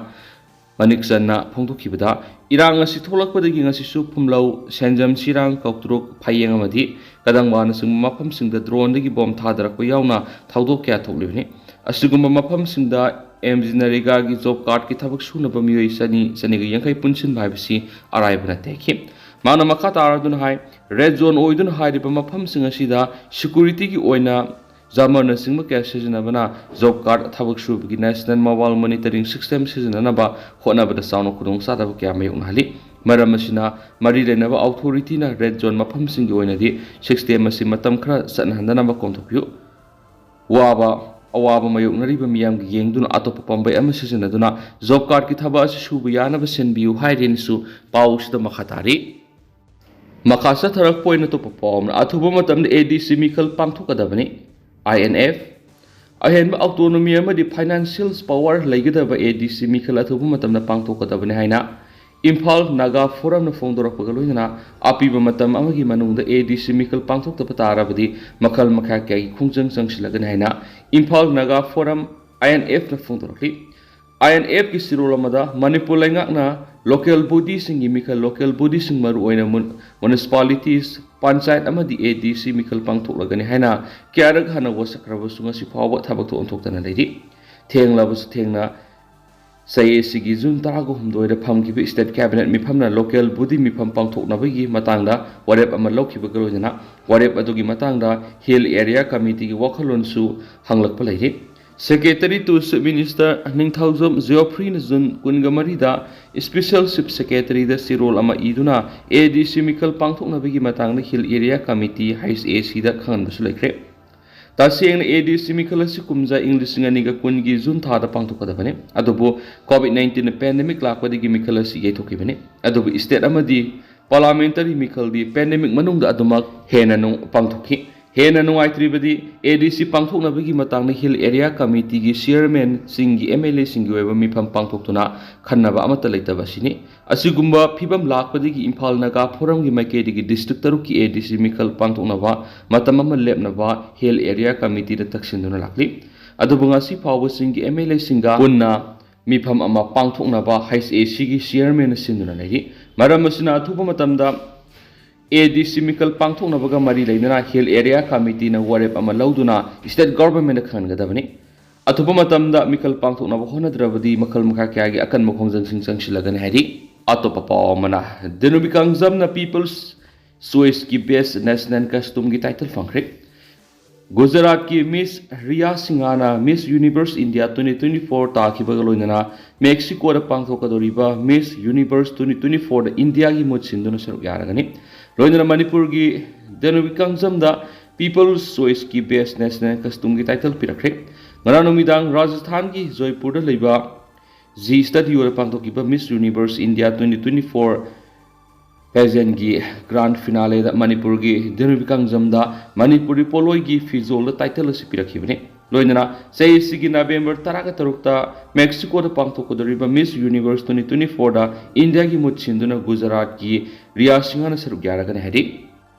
ꯃꯅꯤꯛꯆꯟꯅ ꯐꯣꯡꯗꯣꯛꯈꯤꯕꯗ, ꯏꯔꯥꯡ ꯑꯁꯤ ꯊꯣꯛꯂꯛꯄꯗꯒꯤ ꯉꯁꯤꯁꯨ ꯐꯨꯝꯂꯧ, ꯁꯦꯟꯖꯝ, ꯁꯤꯔꯥꯡ, ꯀꯧꯇ꯭ꯔꯨꯛ, ꯐꯌꯦꯡ ꯑꯃꯗꯤ ꯀꯗꯪꯕꯥꯅꯆꯤꯡꯕ ꯃꯐꯝꯁꯤꯡꯗ ꯗ꯭ꯔꯣꯟꯗꯒꯤ ꯕꯣꯝ ꯊꯥꯗꯔꯛꯄ ꯌꯥꯎꯅ ꯊꯧꯗꯣꯛ ꯀꯌꯥ ꯊꯣꯛꯂꯤꯕꯅꯤ꯫ ꯑꯁꯤꯒꯨꯝꯕ ꯃꯐꯝꯁꯤꯡꯗ MGNREGAꯒꯤ ꯖꯣꯕ ꯀꯥꯔꯗꯀꯤ ꯊꯕꯛ ꯁꯨꯅꯕ ꯃꯤꯑꯣꯏ ꯆꯅꯤ, ꯆꯅꯤꯒ ꯌꯥꯡꯈꯩ ꯄꯨꯟꯁꯤꯟꯕ ꯍꯥꯏꯕꯁꯤ ꯑꯔꯥꯏꯕ ꯅꯠꯇꯦ ꯍꯥꯏꯈꯤ꯫ ꯃꯥꯅ ꯃꯈꯥ ꯇꯥꯔꯗꯨꯅ ꯍꯥꯏ, ꯔꯦꯗ ꯖꯣꯟ ꯑꯣꯏꯗꯨꯅ ꯍꯥꯏꯔꯤꯕ ꯃꯐꯝꯁꯤꯡ ꯑꯁꯤꯗ ꯁꯦꯀ꯭ꯌꯨꯔꯤꯇꯤꯒꯤ ꯑꯣꯏꯅ ꯖꯥꯃꯔꯅꯆꯤꯡꯕ ꯀꯌꯥ ꯁꯤꯖꯤꯟꯅꯕꯅ ꯖꯣꯕ ꯀꯥꯔꯗ ꯊꯕꯛ ꯁꯨꯕꯒꯤ National Mobile Monitoring System ꯁꯤꯖꯤꯟꯅꯅꯕ ꯍꯣꯠꯅꯕꯗ ꯆꯥꯎꯅ ꯈꯨꯗꯣꯡꯆꯥꯗꯕ ꯀꯌꯥ ꯃꯥꯌꯣꯛꯅꯍꯜꯂꯤ꯫ ꯃꯔꯝ ꯑꯁꯤꯅ, ꯃꯔꯤ ꯂꯩꯅꯕ ꯑꯣꯊꯣꯔꯤꯇꯤꯅ ꯔꯦꯗ ꯖꯣꯟ ꯃꯐꯝꯁꯤꯡꯒꯤ ꯑꯣꯏꯅꯗꯤ ꯁꯤꯁꯇꯦꯝ ꯑꯁꯤ ꯃꯇꯝ ꯈꯔ ꯆꯠꯅꯍꯟꯗꯅꯕ ꯀꯣꯝꯊꯣꯛꯄꯤꯌꯨ꯫ ꯋꯥꯕ, ꯑꯋꯥꯕ ꯃꯥꯌꯣꯛꯅꯔꯤꯕ ꯃꯤꯌꯥꯝꯒꯤ ꯌꯦꯡꯗꯨꯅ ꯑꯇꯣꯞꯄ ꯄꯥꯝꯕꯩ ꯑꯃ ꯁꯤꯖꯤꯟꯅꯗꯨꯅ ꯖꯣꯕ ꯀꯥꯔꯗꯀꯤ ꯊꯕꯛ ꯑꯁꯤ ꯁꯨꯕ ꯌꯥꯅꯕ ꯁꯤꯟꯕꯤꯌꯨ ꯍꯥꯏꯔꯦꯅꯁꯨ ꯄꯥꯎ ꯑꯁꯤꯗ ꯃꯈꯥ ꯇꯥꯔꯤ꯫ ꯃꯈꯥ ꯆꯠꯊꯔꯛꯄ ꯑꯣꯏꯅ ꯑꯇꯣꯞꯄ ꯄꯥꯎ ꯑꯃꯅ, ꯑꯊꯨꯕ ꯃꯇꯝꯗ ADC ꯃꯤꯈꯜ ꯄꯥꯡꯊꯣꯛꯀꯗꯕꯅꯤ, INF꯫ ꯑꯍꯦꯟꯕ autonomy ꯑꯃꯗꯤ financial power ꯂꯩꯒꯗꯕ ADC ꯃꯤꯈꯜ ꯑꯊꯨꯕ ꯃꯇꯝꯗ ꯄꯥꯡꯊꯣꯛꯀꯗꯕꯅꯤ ꯍꯥꯏꯅ ꯏꯝꯐꯥꯜ ꯅꯥꯒꯥ ꯐꯣꯔꯝꯅ ꯐꯣꯡꯗꯣꯔꯛꯄꯒ ꯂꯣꯏꯅꯅ ꯑꯄꯤꯕ ꯃꯇꯝ ꯑꯃꯒꯤ ꯃꯅꯨꯡꯗ ADC ꯃꯤꯈꯜ ꯄꯥꯡꯊꯣꯛꯇꯕ ꯇꯥꯔꯕꯗꯤ ꯃꯈꯜ ꯃꯈꯥ ꯀꯌꯥꯒꯤ ꯈꯣꯡꯖꯪ ꯆꯪꯁꯤꯜꯂꯒꯅꯤ ꯍꯥꯏꯅ ꯏꯝꯐꯥꯜ ꯅꯥꯒꯥ ꯐꯣꯔꯝ, INFꯅ ꯐꯣꯡꯗꯣꯔꯛꯂꯤ꯫ INFꯀꯤ ꯆꯦꯔꯣꯜ ꯑꯃꯗ ꯃꯅꯤꯄꯨꯔ ꯂꯩꯉꯥꯛꯅ local bodyꯁꯤꯡꯒꯤ ꯃꯤꯈꯜ, local bodyꯁꯤꯡ ꯃꯔꯨꯑꯣꯏꯅ mun-, municipalities, ꯄꯟꯆꯥꯌꯠ ꯑꯃꯗꯤ ADC ꯃꯤꯈꯜ ꯄꯥꯡꯊꯣꯛꯂꯒꯅꯤ ꯍꯥꯏꯅ ꯀꯌꯥꯔꯛ ꯍꯟꯅ ꯋꯥꯁꯛꯈ꯭ꯔꯕꯁꯨ ꯉꯁꯤ ꯐꯥꯎꯕ ꯊꯕꯛꯇ ꯑꯣꯟꯊꯣꯛꯇꯅ ꯂꯩꯔꯤ꯫ ꯊꯦꯡꯂꯕꯁꯨ ꯊꯦꯡꯅ ꯆꯌꯦꯠꯁꯤꯒꯤ ꯖꯨꯟ ꯇꯔꯥꯒ ꯍꯨꯝꯗꯣꯏꯗ ꯐꯝꯈꯤꯕ ꯁ꯭ꯇꯦꯠ ꯀꯦꯕꯤꯅꯦꯠ ꯃꯤꯐꯝꯅ ꯂꯣꯀꯦꯜ ꯕꯣꯗꯤ ꯃꯤꯐꯝ ꯄꯥꯡꯊꯣꯛꯅꯕꯒꯤ ꯃꯇꯥꯡꯗ ꯋꯥꯔꯦꯞ ꯑꯃ ꯂꯧꯈꯤꯕꯒ ꯂꯣꯏꯅꯅ ꯋꯥꯔꯦꯞ ꯑꯗꯨꯒꯤ ꯃꯇꯥꯡꯗ ꯍꯤꯜ ꯑꯦꯔꯤꯌꯥ ꯀꯃꯤꯇꯤꯒꯤ ꯋꯥꯈꯜꯂꯣꯟꯁꯨ ꯍꯪꯂꯛꯄ ꯂꯩꯔꯤ꯫ Secretary to Chief Minister Ningthoujam ꯖꯤꯑꯣꯐ꯭ꯔꯤꯅ ꯖꯨꯟ ꯀꯨꯟꯒ ꯃꯔꯤꯗ Special Chief Secretary ꯗ ꯆꯦꯔꯣꯜ ꯑꯃ ꯏꯗꯨꯅ ꯑꯦ ꯗꯤ ꯁꯤ ꯃꯤꯈꯜ ꯄꯥꯡꯊꯣꯛꯅꯕꯒꯤ ꯃꯇꯥꯡꯗ hill area committee, H A ꯁꯤꯗ ꯈꯪꯍꯟꯕꯁꯨ ꯂꯩꯈ꯭ꯔꯦ꯫ ꯇꯁꯦꯡꯅ ꯑꯦ ꯗꯤ ꯁꯤ ꯃꯤꯈꯜ ꯑꯁꯤ ꯀꯨꯝꯖꯥ ꯏꯪ ꯂꯤꯁꯤꯡ ꯑꯅꯤꯒ ꯀꯨꯟꯒꯤ ꯖꯨꯟ ꯊꯥꯗ ꯄꯥꯡꯊꯣꯛꯀꯗꯕꯅꯤ꯫ ꯑꯗꯨꯕꯨ ꯀꯣꯚꯤꯗ ꯅꯥꯏꯟꯇꯤꯟ ꯄꯦꯟꯗꯦꯃꯤꯛ ꯂꯥꯛꯄꯗꯒꯤ ꯃꯤꯈꯜ ꯑꯁꯤ ꯌꯩꯊꯣꯛꯈꯤꯕꯅꯤ꯫ ꯑꯗꯨꯕꯨ ꯁ꯭ꯇꯦꯠ ꯑꯃꯗꯤ ꯄꯥꯔꯂꯥꯃꯦꯟꯇꯔꯤ ꯃꯤꯈꯜꯗꯤ ꯄꯦꯟꯗꯦꯃꯤꯛ ꯃꯅꯨꯡꯗ ꯑꯗꯨꯃꯛ ꯍꯦꯟꯅ ꯅꯨꯡ-, ꯄꯥꯡꯊꯣꯛꯈꯤ꯫ ꯍꯦꯟꯅ ꯅꯨꯡꯉꯥꯏꯇ꯭ꯔꯤꯕꯗꯤ, ꯑꯦ ꯗꯤ ꯁꯤ ꯄꯥꯡꯊꯣꯛꯅꯕꯒꯤ ꯃꯇꯥꯡꯗ ꯍꯤꯜ ꯑꯦꯔꯤꯌꯥ ꯀꯃꯤꯇꯤꯒꯤ ꯆꯤꯌꯔꯃꯦꯟꯁꯤꯡꯒꯤ, ꯑꯦꯝ ꯑꯦꯜ ꯑꯦꯁꯤꯡꯒꯤ ꯑꯣꯏꯕ ꯃꯤꯐꯝ ꯄꯥꯡꯊꯣꯛꯇꯨꯅ ꯈꯟꯅꯕ ꯑꯃꯠꯇ ꯂꯩꯇꯕ ꯑꯁꯤꯅꯤ꯫ ꯑꯁꯤꯒꯨꯝꯕ ꯐꯤꯕꯝ ꯂꯥꯛꯄꯗꯒꯤ ꯏꯝꯐꯥꯜ ꯅꯥꯒꯥ ꯐꯣꯔꯝꯒꯤ ꯃꯥꯏꯀꯩꯗꯒꯤ ꯗꯤꯁꯇ꯭ꯔꯤꯛ ꯇꯔꯨꯛꯀꯤ ꯑꯦ ꯗꯤ ꯁꯤ ꯃꯤꯈꯜ ꯄꯥꯡꯊꯣꯛꯅꯕ ꯃꯇꯝ ꯑꯃ ꯂꯦꯞꯅꯕ ꯍꯤꯜ ꯑꯦꯔꯤꯌꯥ ꯀꯃꯤꯇꯤꯗ ꯇꯛꯁꯤꯟꯗꯨꯅ ꯂꯥꯛꯂꯤ꯫ ꯑꯗꯨꯕꯨ ꯉꯁꯤ ꯐꯥꯎꯕ ꯆꯤꯡꯒꯤ ꯑꯦꯝ ꯑꯦꯜ ꯑꯦꯁꯤꯡꯒ ꯄꯨꯟꯅ ꯃꯤꯐꯝ ꯑꯃ ꯄꯥꯡꯊꯣꯛꯅꯕ ꯍꯩꯆ ꯑꯦ ꯁꯤꯒꯤ ꯆꯤꯌꯔꯃꯦꯟꯅ ꯁꯤꯟꯗꯨꯅ ꯂꯩꯔꯤ꯫ ꯃꯔꯝ ꯑꯁꯤꯅ, ꯑꯊꯨꯕ ꯃꯇꯝꯗ ꯑꯦ ꯗꯤ ꯁꯤ ꯃꯤꯈꯜ ꯄꯥꯡꯊꯣꯛꯅꯕꯒ ꯃꯔꯤ ꯂꯩꯅꯅ ꯍꯤꯜ ꯑꯦꯔꯤꯌꯥ ꯀꯃꯤꯇꯤꯅ ꯋꯥꯔꯦꯞ ꯑꯃ ꯂꯧꯗꯨꯅ ꯁ꯭ꯇꯦꯠ ꯒꯚꯔꯟꯃꯦꯟꯠꯇ ꯈꯪꯍꯟꯒꯗꯕꯅꯤ꯫ ꯑꯊꯨꯕ ꯃꯇꯝꯗ ꯃꯤꯈꯜ ꯄꯥꯡꯊꯣꯛꯅꯕ ꯍꯣꯠꯅꯗ꯭ꯔꯕꯗꯤ ꯃꯈꯜ ꯃꯈꯥ ꯀꯌꯥꯒꯤ ꯑꯀꯟꯕ ꯈꯣꯡꯖꯪꯁꯤꯡ ꯆꯪꯁꯤꯜꯂꯒꯅꯤ ꯍꯥꯏꯔꯤ꯫ ꯑꯇꯣꯞꯄ ꯄꯥꯎ ꯑꯃꯅ, ꯙꯅꯨ ꯕꯤꯀ꯭ꯔꯝꯖꯝꯅ People's Choiceꯀꯤ Best National Costumeꯒꯤ title ꯐꯪꯈ꯭ꯔꯦ꯫ ꯒꯨꯖꯔꯥꯠꯀꯤ ꯃꯤꯁ ꯔꯤꯌꯥ ꯁꯤꯡꯍꯥꯅ Miss Universe India twenty twenty four ꯇꯥꯈꯤꯕꯒ ꯂꯣꯏꯅꯅ ꯃꯦꯛꯁꯤꯀꯣꯗ ꯄꯥꯡꯊꯣꯛꯀꯗꯧꯔꯤꯕ Miss Universe twenty twenty fourꯗ ꯏꯟꯗꯤꯌꯥꯒꯤ ꯃꯍꯨꯠ ꯁꯤꯟꯗꯨꯅ ꯁꯔꯨꯛ ꯌꯥꯔꯒꯅꯤ꯫ ꯂꯣꯏꯅꯅ ꯃꯅꯤꯄꯨꯔꯒꯤ ꯙꯅꯨ ꯕꯤꯀ꯭ꯔꯝꯖꯝꯗ People's Choiceꯀꯤ Best National Costumeꯒꯤ title ꯄꯤꯔꯛꯈ꯭ꯔꯦ꯫ ꯉꯔꯥꯡ ꯅꯨꯃꯤꯗꯥꯡ ꯔꯥꯖꯁꯊꯥꯟꯒꯤ ꯖꯣꯏꯄꯨꯔꯗ ꯂꯩꯕ ꯖꯤ ꯁ꯭ꯇꯨꯗꯤꯑꯣꯗ ꯄꯥꯡꯊꯣꯛꯈꯤꯕ Miss Universe India twenty twenty four pageantꯀꯤ grand finaleꯗ ꯃꯅꯤꯄꯨꯔꯒꯤ ꯙꯅꯨ ꯕꯤꯀ꯭ꯔꯝꯖꯝꯗ ꯃꯅꯤꯄꯨꯔꯤ ꯄꯣꯠꯂꯣꯏꯒꯤ ꯐꯤꯖꯣꯜꯗ title ꯑꯁꯤ ꯄꯤꯔꯛꯈꯤꯕꯅꯤ꯫ ꯂꯣꯏꯅꯅ ꯆꯍꯤ ꯑꯁꯤꯒꯤ ꯅꯕꯦꯝꯕꯔ ꯇꯔꯥꯒ ꯇꯔꯨꯛꯇ ꯃꯦꯛꯁꯤꯀꯣꯗ ꯄꯥꯡꯊꯣꯛꯀꯗꯧꯔꯤꯕ Miss Universe twenty twenty fourꯗ ꯏꯟꯗꯤꯌꯥꯒꯤ ꯃꯍꯨꯠ ꯁꯤꯟꯗꯨꯅ ꯒꯨꯖꯔꯥꯠꯀꯤ ꯔꯤꯌꯥ ꯁꯤꯡꯍꯥꯅ ꯁꯔꯨꯛ ꯌꯥꯔꯒꯅꯤ ꯍꯥꯏꯔꯤ꯫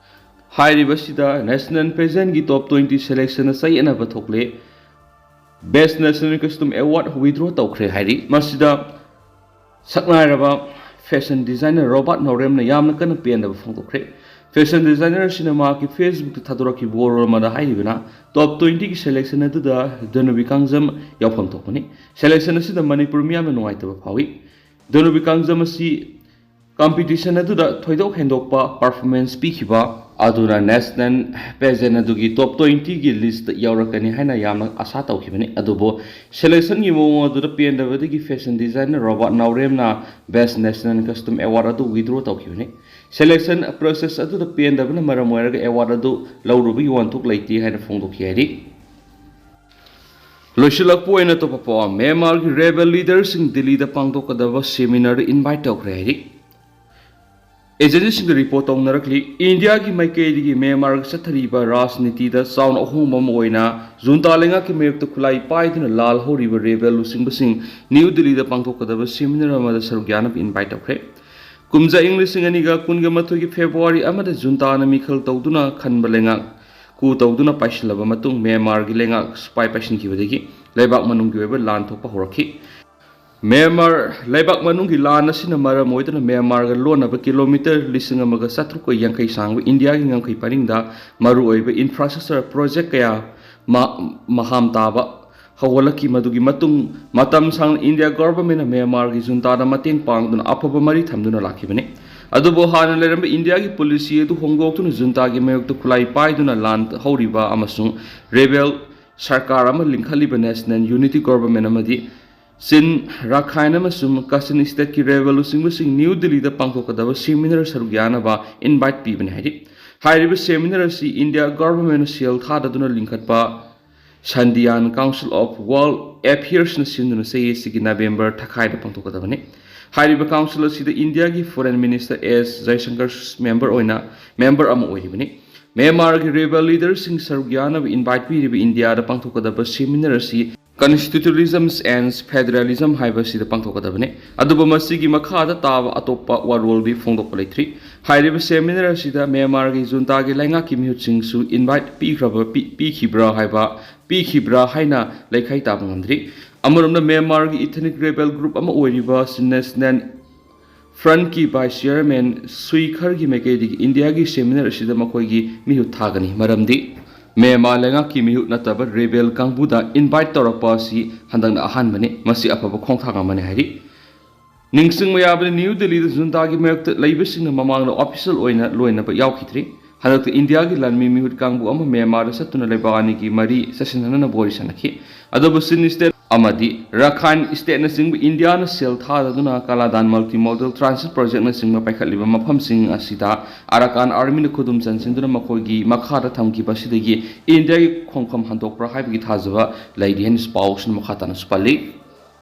ꯍꯥꯏꯔꯤꯕꯁꯤꯗ national pageantꯀꯤ top twenty selectionꯅ ꯆꯌꯦꯠꯅꯕ ꯊꯣꯛꯂꯦ꯫ Best National Costume Award withdraw ꯇꯧꯈ꯭ꯔꯦ ꯍꯥꯏꯔꯤ꯫ ꯃꯁꯤꯗ ꯁꯛꯅꯥꯏꯔꯕ fashion designer ꯔꯣꯕꯥꯔꯠ ꯅꯧꯔꯦꯝꯅ ꯌꯥꯝꯅ ꯀꯟꯅ ꯄꯦꯟꯗꯕ ꯐꯣꯡꯗꯣꯛꯈ꯭ꯔꯦ꯫ Fashion designer ꯑꯁꯤꯅ ꯃꯍꯥꯛꯀꯤ Facebook-ꯇ ꯊꯥꯗꯣꯔꯛꯈꯤꯕ ꯋꯥꯔꯣꯜ ꯑꯃꯗ ꯍꯥꯏꯔꯤꯕꯅ, top twenty-ꯒꯤ selection ꯑꯗꯨꯗ ꯙꯅꯨꯕꯤ ꯀꯥꯡꯖꯝ ꯌꯥꯎꯐꯝ ꯊꯣꯛꯄꯅꯤ꯫ Selection ꯑꯁꯤꯗ ꯃꯅꯤꯄꯨꯔ ꯃꯤꯌꯥꯝꯅ ꯅꯨꯡꯉꯥꯏꯇꯕ ꯐꯥꯎꯏ꯫ ꯙꯅꯨꯕꯤ ꯀꯥꯡꯖꯝ ꯑꯁꯤ competition ꯑꯗꯨꯗ ꯊꯣꯏꯗꯣꯛ ꯍꯦꯟꯗꯣꯛꯄ performance ꯄꯤꯈꯤꯕ ꯑꯗꯨꯅ national pageant ꯑꯗꯨꯒꯤ top twenty-ꯒꯤ list ꯌꯥꯎꯔꯛꯀꯅꯤ ꯍꯥꯏꯅ ꯌꯥꯝꯅ ꯑꯁꯥ ꯇꯧꯈꯤꯕꯅꯤ꯫ ꯑꯗꯨꯕꯨ selection-ꯒꯤ ꯃꯑꯣꯡ ꯑꯗꯨꯗ ꯄꯦꯟꯗꯕꯗꯒꯤ fashion designer ꯔꯣꯕꯥꯔꯠ ꯅꯥꯎꯔꯦꯝꯅ Best National Costume Award ꯑꯗꯨ withdraw ꯇꯧꯈꯤꯕꯅꯤ꯫ Selection process ꯑꯗꯨꯗ ꯄꯦꯟꯗꯕꯅ ꯃꯔꯝ ꯑꯣꯏꯔꯒ award ꯑꯗꯨ ꯂꯧꯔꯨꯕꯒꯤ ꯋꯥꯍꯟꯊꯣꯛ ꯂꯩꯇꯦ ꯍꯥꯏꯅ ꯐꯣꯡꯗꯣꯛꯈꯤ ꯍꯥꯏꯔꯤ꯫ ꯂꯣꯏꯁꯤꯜꯂꯛꯄ ꯑꯣꯏꯅ top of all, ꯃ꯭ꯌꯥꯟꯃꯥꯔꯒꯤ rebel leader-ꯁꯤꯡ ꯗꯤꯜꯂꯤꯗ ꯄꯥꯡꯊꯣꯛꯀꯗꯕ seminar-ꯗ invite ꯇꯧꯈ꯭ꯔꯦ ꯍꯥꯏꯔꯤ꯫ Agency-ꯁꯤꯡꯗ report ꯇꯧꯅꯔꯛꯂꯤ꯫ ꯏꯟꯗꯤꯌꯥꯒꯤ ꯃꯥꯏꯀꯩꯗꯒꯤ ꯃ꯭ꯌꯥꯟꯃꯥꯔꯒ ꯆꯠꯊꯔꯤꯕ ꯔꯥꯖꯅꯤꯇꯤꯗ ꯆꯥꯎꯅ ꯑꯍꯣꯡꯕ ꯑꯃ ꯑꯣꯏꯅ junta ꯂꯩꯉꯥꯛꯀꯤ ꯃꯥꯌꯣꯛꯇ ꯈꯨꯠꯂꯥꯏ ꯄꯥꯏꯗꯨꯅ ꯂꯥꯜ ꯍꯧꯔꯤꯕ rebel ꯂꯨꯆꯤꯡꯕꯁꯤꯡ ꯅ꯭ꯌꯨ ꯗꯤꯜꯂꯤꯗ ꯄꯥꯡꯊꯣꯛꯀꯗꯕ seminar ꯑꯃꯗ ꯁꯔꯨꯛ ꯌꯥꯅꯕ invite ꯇꯧꯈ꯭ꯔꯦ꯫ ꯀꯨꯝꯖꯥ ꯏꯪ ꯂꯤꯁꯤꯡ ꯑꯅꯤꯒ ꯀꯨꯟꯒ ꯃꯥꯊꯣꯏꯒꯤ February ꯑꯃꯗ junta-ꯅ ꯃꯤꯈꯜ ꯇꯧꯗꯨꯅ ꯈꯟꯕ ꯂꯩꯉꯥꯛ coup ꯇꯧꯗꯨꯅ ꯄꯥꯏꯁꯤꯜꯂꯕ ꯃꯇꯨꯡ ꯃ꯭ꯌꯥꯟꯃꯥꯔꯒꯤ ꯂꯩꯉꯥꯛ ꯁꯤꯄꯥꯏ ꯄꯥꯏꯁꯤꯟꯈꯤꯕꯗꯒꯤ ꯂꯩꯕꯥꯛ ꯃꯅꯨꯡꯒꯤ ꯑꯣꯏꯕ ꯂꯥꯟ ꯊꯣꯛꯄ ꯍꯧꯔꯛꯈꯤ꯫ ꯃ꯭ꯌꯥꯟꯃꯥꯔ ꯂꯩꯕꯥꯛ ꯃꯅꯨꯡꯒꯤ ꯂꯥꯟ ꯑꯁꯤꯅ ꯃꯔꯝ ꯑꯣꯏꯗꯨꯅ ꯃ꯭ꯌꯥꯟꯃꯥꯔꯒ ꯂꯣꯟꯅꯕ kilometre ꯂꯤꯁꯤꯡ ꯑꯃꯒ ꯆꯥꯇ꯭ꯔꯨꯛꯀ ꯌꯥꯡꯈꯩ ꯁꯥꯡꯕ ꯏꯟꯗꯤꯌꯥꯒꯤ ꯉꯝꯈꯩ ꯄꯔꯤꯡꯗ ꯃꯔꯨꯑꯣꯏꯕ infrastructure project ꯀꯌꯥ ꯃ-, ꯃꯍꯥꯝ ꯇꯥꯕ ꯍꯧꯒꯠꯂꯛꯈꯤ꯫ ꯃꯗꯨꯒꯤ ꯃꯇꯨꯡ ꯃꯇꯝ ꯁꯥꯡꯅ ꯏꯟꯗꯤꯌꯥ government-ꯅ ꯃ꯭ꯌꯥꯟꯃꯥꯔꯒꯤ junta-ꯗ ꯃꯇꯦꯡ ꯄꯥꯡꯗꯨꯅ ꯑꯐꯕ ꯃꯔꯤ ꯊꯝꯗꯨꯅ ꯂꯥꯛꯈꯤꯕꯅꯤ꯫ ꯑꯗꯨꯕꯨ ꯍꯥꯟꯅ ꯂꯩꯔꯝꯕ ꯏꯟꯗꯤꯌꯥꯒꯤ policy ꯑꯗꯨ ꯍꯣꯡꯗꯣꯛꯇꯨꯅ junta-ꯒꯤ ꯃꯥꯌꯣꯛꯇ ꯈꯨꯠꯂꯥꯏ ꯄꯥꯏꯗꯨꯅ ꯂꯥꯟ ꯍꯧꯔꯤꯕ ꯑꯃꯁꯨꯡ rebel ꯁꯔꯀꯥꯔ ꯑꯃ ꯂꯤꯡꯈꯠꯂꯤꯕ National Unity Government ꯑꯃꯗꯤ ꯆꯤꯟ, ꯔꯥꯈꯥꯏꯟ ꯑꯃꯁꯨꯡ ꯀꯥꯆꯤꯟ state-ꯀꯤ rebel ꯂꯨꯆꯤꯡꯕꯁꯤꯡ ꯅ꯭ꯌꯨ ꯗꯤꯜꯂꯤꯗ ꯄꯥꯡꯊꯣꯛꯀꯗꯕ seminar ꯁꯔꯨꯛ ꯌꯥꯅꯕ invite ꯄꯤꯕꯅꯤ ꯍꯥꯏꯔꯤ꯫ ꯍꯥꯏꯔꯤꯕ seminar ꯑꯁꯤ ꯏꯟꯗꯤꯌꯥ government-ꯅ ꯁꯦꯜ ꯊꯥꯗꯗꯨꯅ ꯂꯤꯡꯈꯠꯄ Shandiyan Council of World Affairs-ꯅ ꯁꯤꯟꯗꯨꯅ ꯆꯍꯤ ꯑꯁꯤꯒꯤ November ꯊꯥꯈꯥꯏꯗ ꯄꯥꯡꯊꯣꯛꯀꯗꯕꯅꯤ꯫ ꯍꯥꯏꯔꯤꯕ council ꯑꯁꯤꯗ ꯏꯟꯗꯤꯌꯥꯒꯤ foreign minister S ꯖꯌꯁꯪꯀꯔ member ꯑꯣꯏꯅ, member ꯑꯃ ꯑꯣꯏꯔꯤꯕꯅꯤ꯫ ꯃ꯭ꯌꯥꯟꯃꯥꯔꯒꯤ rebel leader-ꯁꯤꯡ ꯁꯔꯨꯛ ꯌꯥꯅꯕ invite ꯄꯤꯔꯤꯕ ꯏꯟꯗꯤꯌꯥꯗ ꯄꯥꯡꯊꯣꯛꯀꯗꯕ seminar ꯑꯁꯤ Constitutionalism and Federalism ꯍꯥꯏꯕꯁꯤꯗ ꯄꯥꯡꯊꯣꯛꯀꯗꯕꯅꯤ꯫ ꯑꯗꯨꯕꯨ ꯃꯁꯤꯒꯤ ꯃꯈꯥꯗ ꯇꯥꯕ ꯑꯇꯣꯞꯄ ꯋꯥꯔꯣꯜꯗꯤ ꯐꯣꯡꯗꯣꯛꯄ ꯂꯩꯇ꯭ꯔꯤ꯫ ꯍꯥꯏꯔꯤꯕ seminar ꯑꯁꯤꯗ ꯃ꯭ꯌꯥꯟꯃꯥꯔꯒꯤ junta-ꯒꯤ ꯂꯩꯉꯥꯛꯀꯤ ꯃꯤꯍꯨꯠꯁꯤꯡꯁꯨ invite ꯄꯤꯈ꯭ꯔꯕ, ꯄꯤ-, ꯄꯤꯈꯤꯕ꯭ꯔꯥ ꯍꯥꯏꯕ, ꯄꯤꯈꯤꯕ꯭ꯔꯥ ꯍꯥꯏꯅ ꯂꯩꯈꯥꯏ ꯇꯥꯕ ꯉꯝꯗ꯭ꯔꯤ꯫ ꯑꯃꯔꯣꯝꯗ ꯃ꯭ꯌꯥꯟꯃꯥꯔꯒꯤ ethnic rebel group ꯑꯃ ꯑꯣꯏꯔꯤꯕ Shin National ꯐ꯭ꯔꯟꯠꯀꯤ ꯚꯥꯏꯁ ꯆꯤꯌꯔꯃꯦꯟ ꯁꯨꯏꯈꯔꯒꯤ ꯃꯥꯏꯀꯩꯗꯒꯤ ꯏꯟꯗꯤꯌꯥꯒꯤ ꯁꯦꯃꯤꯅꯥꯔ ꯑꯁꯤꯗ ꯃꯈꯣꯏꯒꯤ ꯃꯤꯍꯨꯠ ꯊꯥꯒꯅꯤ꯫ ꯃꯔꯝꯗꯤ ꯃ꯭ꯌꯥꯟꯃꯥꯔ ꯂꯩꯉꯥꯛꯀꯤ ꯃꯤꯍꯨꯠ ꯅꯠꯇꯕ ꯔꯦꯕꯦꯜ ꯀꯥꯡꯕꯨꯗ ꯏꯟꯚꯥꯏꯠ ꯇꯧꯔꯛꯄ ꯑꯁꯤ ꯍꯟꯗꯛꯅ ꯑꯍꯥꯟꯕꯅꯤ꯫ ꯃꯁꯤ ꯑꯐꯕ ꯈꯣꯡꯊꯥꯡ ꯑꯃꯅꯤ ꯍꯥꯏꯔꯤ꯫ ꯅꯤꯡꯁꯤꯡꯕ ꯌꯥꯕꯅꯤ, ꯅ꯭ꯌꯨ ꯗꯦꯜꯂꯤꯗ ꯖꯨꯟꯇꯥꯒꯤ ꯃꯥꯌꯣꯛꯇ ꯂꯩꯕꯁꯤꯡꯅ ꯃꯃꯥꯡꯗ ꯑꯣꯐꯤꯁꯤꯌꯦꯜ ꯑꯣꯏꯅ ꯂꯣꯏꯅꯕ ꯌꯥꯎꯈꯤꯗ꯭ꯔꯤ꯫ ꯍꯟꯗꯛꯇ ꯏꯟꯗꯤꯌꯥꯒꯤ ꯂꯥꯟꯃꯤ ꯃꯤꯍꯨꯠ ꯀꯥꯡꯕꯨ ꯑꯃ ꯃ꯭ꯌꯥꯟꯃꯥꯔꯗ ꯆꯠꯇꯨꯅ ꯂꯩꯕꯥꯛ ꯑꯅꯤꯒꯤ ꯃꯔꯤ ꯆꯠꯁꯤꯟꯅꯅꯕ ꯋꯥꯔꯤ ꯁꯥꯟꯅꯈꯤ꯫ ꯑꯗꯨꯕꯨ ꯆꯤꯟ ꯁ꯭ꯇꯦꯠ ꯑꯃꯗꯤ ꯔꯥꯈꯥꯏꯟ ꯁ꯭ꯇꯦꯠꯅꯆꯤꯡꯕ ꯏꯟꯗꯤꯌꯥꯅ ꯁꯦꯜ ꯊꯥꯗꯗꯨꯅ ꯀꯥꯂꯥꯗꯥꯟ ꯃꯜꯇꯤ ꯃꯣꯗꯦꯜ ꯇ꯭ꯔꯥꯟꯁꯤꯠ ꯄ꯭ꯔꯣꯖꯦꯛꯅꯆꯤꯡꯕ ꯄꯥꯏꯈꯠꯂꯤꯕ ꯃꯐꯝꯁꯤꯡ ꯑꯁꯤꯗ ꯑꯔꯥꯀꯥꯟ ꯑꯥꯔꯃꯤꯅ ꯈꯨꯗꯨꯝ ꯆꯟꯁꯤꯟꯗꯨꯅ ꯃꯈꯣꯏꯒꯤ ꯃꯈꯥꯗ ꯊꯝꯈꯤꯕ ꯑꯁꯤꯗꯒꯤ ꯏꯟꯗꯤꯌꯥꯒꯤ ꯈꯣꯡꯐꯝ ꯍꯟꯗꯣꯛꯄ꯭ꯔꯥ ꯍꯥꯏꯕꯒꯤ ꯊꯥꯖꯕ ꯂꯩꯔꯤ ꯍꯥꯏꯅ ꯄꯥꯎꯁꯤꯅ ꯃꯈꯥ ꯇꯥꯅꯁꯨ ꯄꯜꯂꯤ꯫